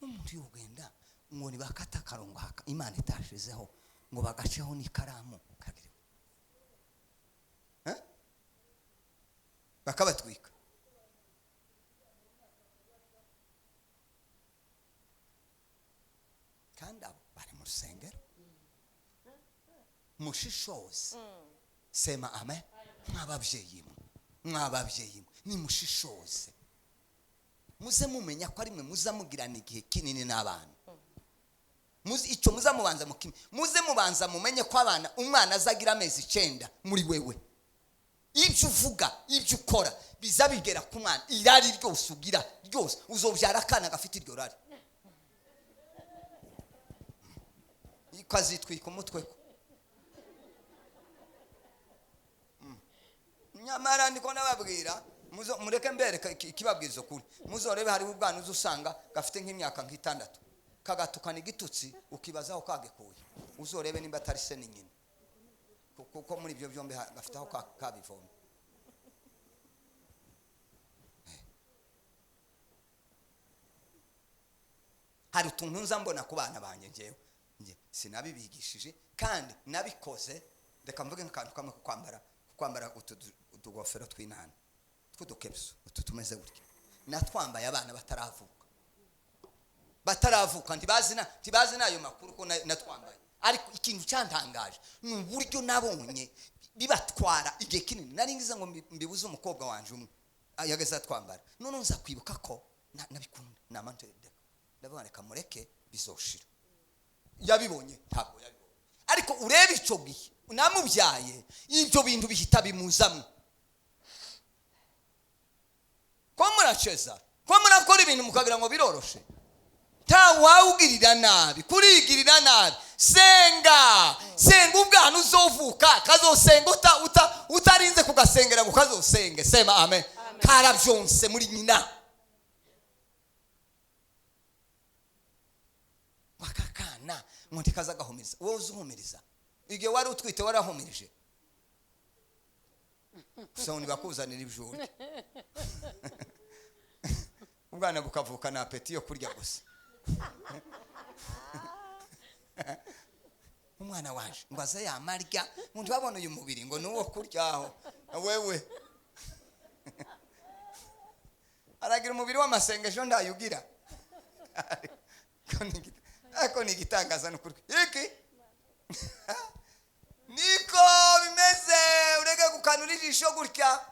Umuntu yogenda ngo nibakata akarongo haka Imana itashizeho ngo bagaceho n'ikaramu kagire, bakabatwika. Kandi abo bari mu rusengero. Mushishoze. Sema amen. Mwababyeyi mwe nimushishoze, muze mumenya ko ari mwe muzamugirana igihe kinini n'abana. Icyo muzamubanza mukime, muze mubanza mumenye ko abana, umwana azagira amezi 9 muri wewe. Ibyo uvuga, ibyo ukora biza bigera ku mwana. Irari ryose ugira ryose, uzobyara akana gafite iryo rari, kazitwika umutwe ko. Nyamara ndiko nababwira, mureke mbereke ikibabwiza ukuri. Muzorebe hariho ubwana uza usanga gafite nk'imyaka nk'itandatu, kagatukana igitutsi ukibaza aho kagikuye. Uzorebe nimba atari se ni nyina, kuko muri ibyo byombi gafite aho kabivoma. Hari utuntu nza mbona ku bana banjye, njyewe njye sinabibigishije kandi nabikoze. Reka mvuge nk'akantu kamwe ko kwambara utu utugofero tw'inana tw'udukebuzo utu tumeze gutya, natwambaye abana bataravuka, bataravuka ntibazi n'ayo makuru ko natwambaye. Ariko ikintu cyantangaje ni uburyo nabonye bibatwara igihe kinini. Nari ngize ngo mbibuze umukobwa wanje umwe yageze atwambara, none nza kwibuka ko nabikunda, namanje ndavuga reka mureke bizoshira. Yabibonye ntabwo yabibonye, ariko urebe icyo gihe namubyaye ibyo bintu bihita bimuzamo. Ko muraceza, ko murakora ibintu mukagira ngo biroroshe, ntawawugirira nabi, kurigirira nabi. Senga, senga ubwana uzovuka kazosenga utarinze kugasengera ngo kazosenge. Sema amen. Karabyonse muri nyina. Wakakana ngo ntikaza gahumiriza. Wowe uzuhumiriza igihe wari utwite warahumirije, gusa ngo ntibakuzanire ibyo urya. Ubwana bukavuka na apeti yo kurya gusa. Umwana waje ngo aze yamarya, ngo ntibabone uyu mubiri ngo nuwo kuryaho. Wewe aragira umubiri w'amasengesho ndayugira. Ariko ni igitangaza n'ukuri iki niko bimeze. Urege gukanura ijisho gutya,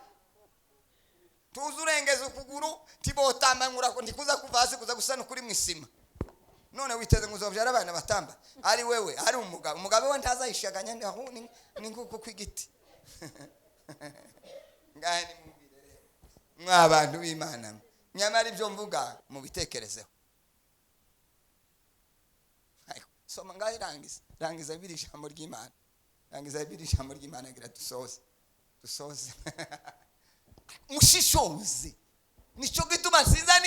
tuzi urengeza ukuguru tibotamba ngurako ndikuza kuva hasi kuza gusa n'ukuri mu isima. None witeze ngo uzobyara abana batamba, ari wewe ari umugabo, umugabo we ntazayishaganya ni nkuko kw'igiti. Ngahe nimubwire rero mwa bantu b'Imana, nyamara ibyo mvuga mubitekerezeho. Soma ngahe, rangiza bibiri ijambo ry'Imana, rangiza bibiri ijambo ry'Imana gira dusoze. Mushishoze. Nicyo gituma sinza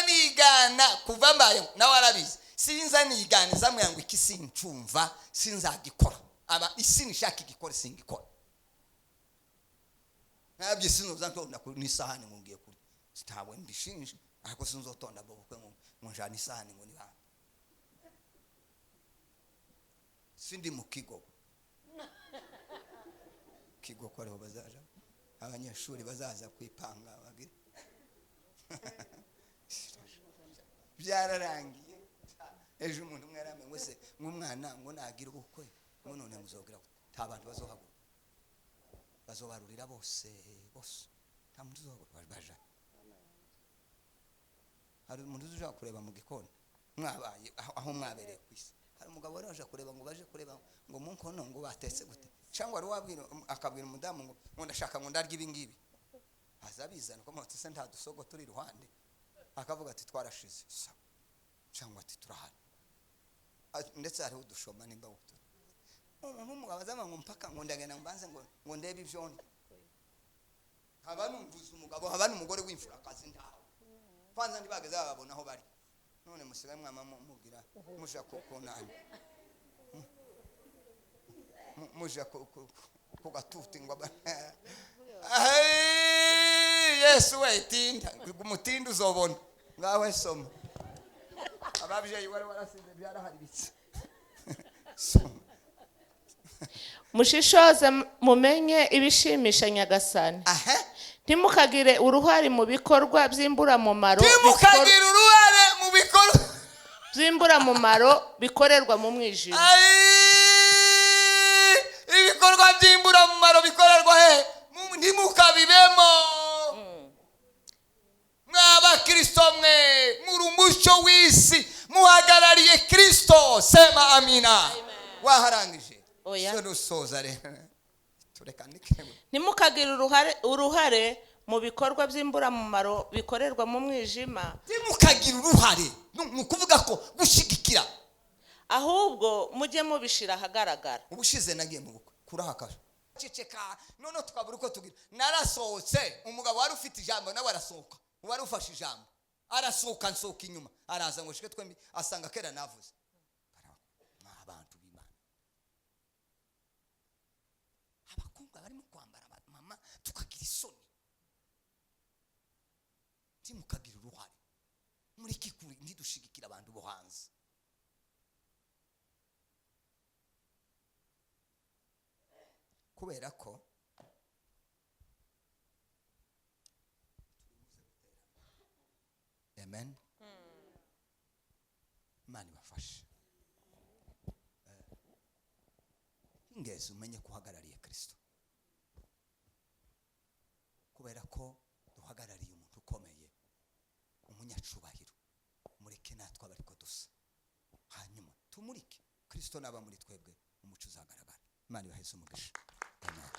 nigana kuva mbaye nawe arabizi, sinza nigana zamwe ngo iki sincumva sinzagikora, aba isi nishaka igikora singikora. Nabyo sinzoza ntonda n'isahani ngo ngiye kurya, sitawe mbishinje, ariko sinzotonda bobukwe ngo njana isahani ngo nibanga. Sindi mu kigo ko ariho bazaja abanyeshuri bazaza kwipanga bagira byararangiye. Ejo umuntu umwe yaramenye ngo se ng'umwana ngo nagira ubukwe ngo none muzogira nta bantu bazohaguruka, bazobarurira bose bose, nta muntu uzohaguruka baja. Hari umuntu uza kureba mu gikoni mwabaye aho mwabereye ku isi. Hari umugabo wari waje kureba ngo baje kureba ngo mu nkono ngo batetse gute, cyangwa wari wabwira akabwira umudamu ngo ndashaka ngo ndarya ibi ngibi, azabizana ko mutse se nta dusogo turi iruhande, akavuga ati twarashize cyangwa ati turahari, ndetse hariho udushoma nimba utu. Umuntu w'umugabo azama ngo mpaka ngo ndagenda mbanze ngo ndebe ibyo ndya. Haba numvuze umugabo, haba n'umugore w'imfurakazi ndaho kwanza ntibageze bababona aho bari. None musigaye mwama mugira muja kukunana, muja ku gatuti ngo Yesu we tinda umutinda uzobona ngawe soma. Ababyeyi wari warasize byaraharibitse. Soma. Mushishoze mumenye ibishimisha Nyagasani. Ntimukagire uruhare mu bikorwa by'imburamumaro, ntimukagire uruhare mu bikorwa by'imburamumaro bikorerwa mu mwijima. Ibikorwa by'imburamumaro bikorerwa he? Ntimukabibemo. Mw'abakristo mwe muri umucyo w'isi, muhagarara Waharangije? Oya. So nusoza rero, tureka ndike. Ntimukagire uruhare mu bikorwa by'imburamumaro bikorerwa mu mwijima. Ntimukagira uruhare, ni ukuvuga ko gushyigikira. Ahubwo mujye mubishyira ahagaragara. Ubushize nagiye mu bukwe kurahakara, ceceka, noneho tukabura uko tugira. Narasohotse, umugabo wari ufite ijambo nawe arasohoka, uwari ufashe ijambo arasohoka, nsohoka inyuma, araza ngo shike twembi, asanga kera navuze. Mwa abantu b'Imana, abakobwa barimo kwambara, mama, tukagira isoni. Ntimukagira uruhare muri kikuri, ntidushigikira abantu bo hanze, kubera ko amen. Imana ibafashe. Ingezi umenye ko uhagarariye Kirisito, kubera ko duhagarariye umuntu ukomeye, umunyacubahiro. Mureke natwe abe ariko dusa, hanyuma tumurike. Kirisito naba muri twebwe, umuco uzagaragara. Imana ibaheze umugisha. Amen.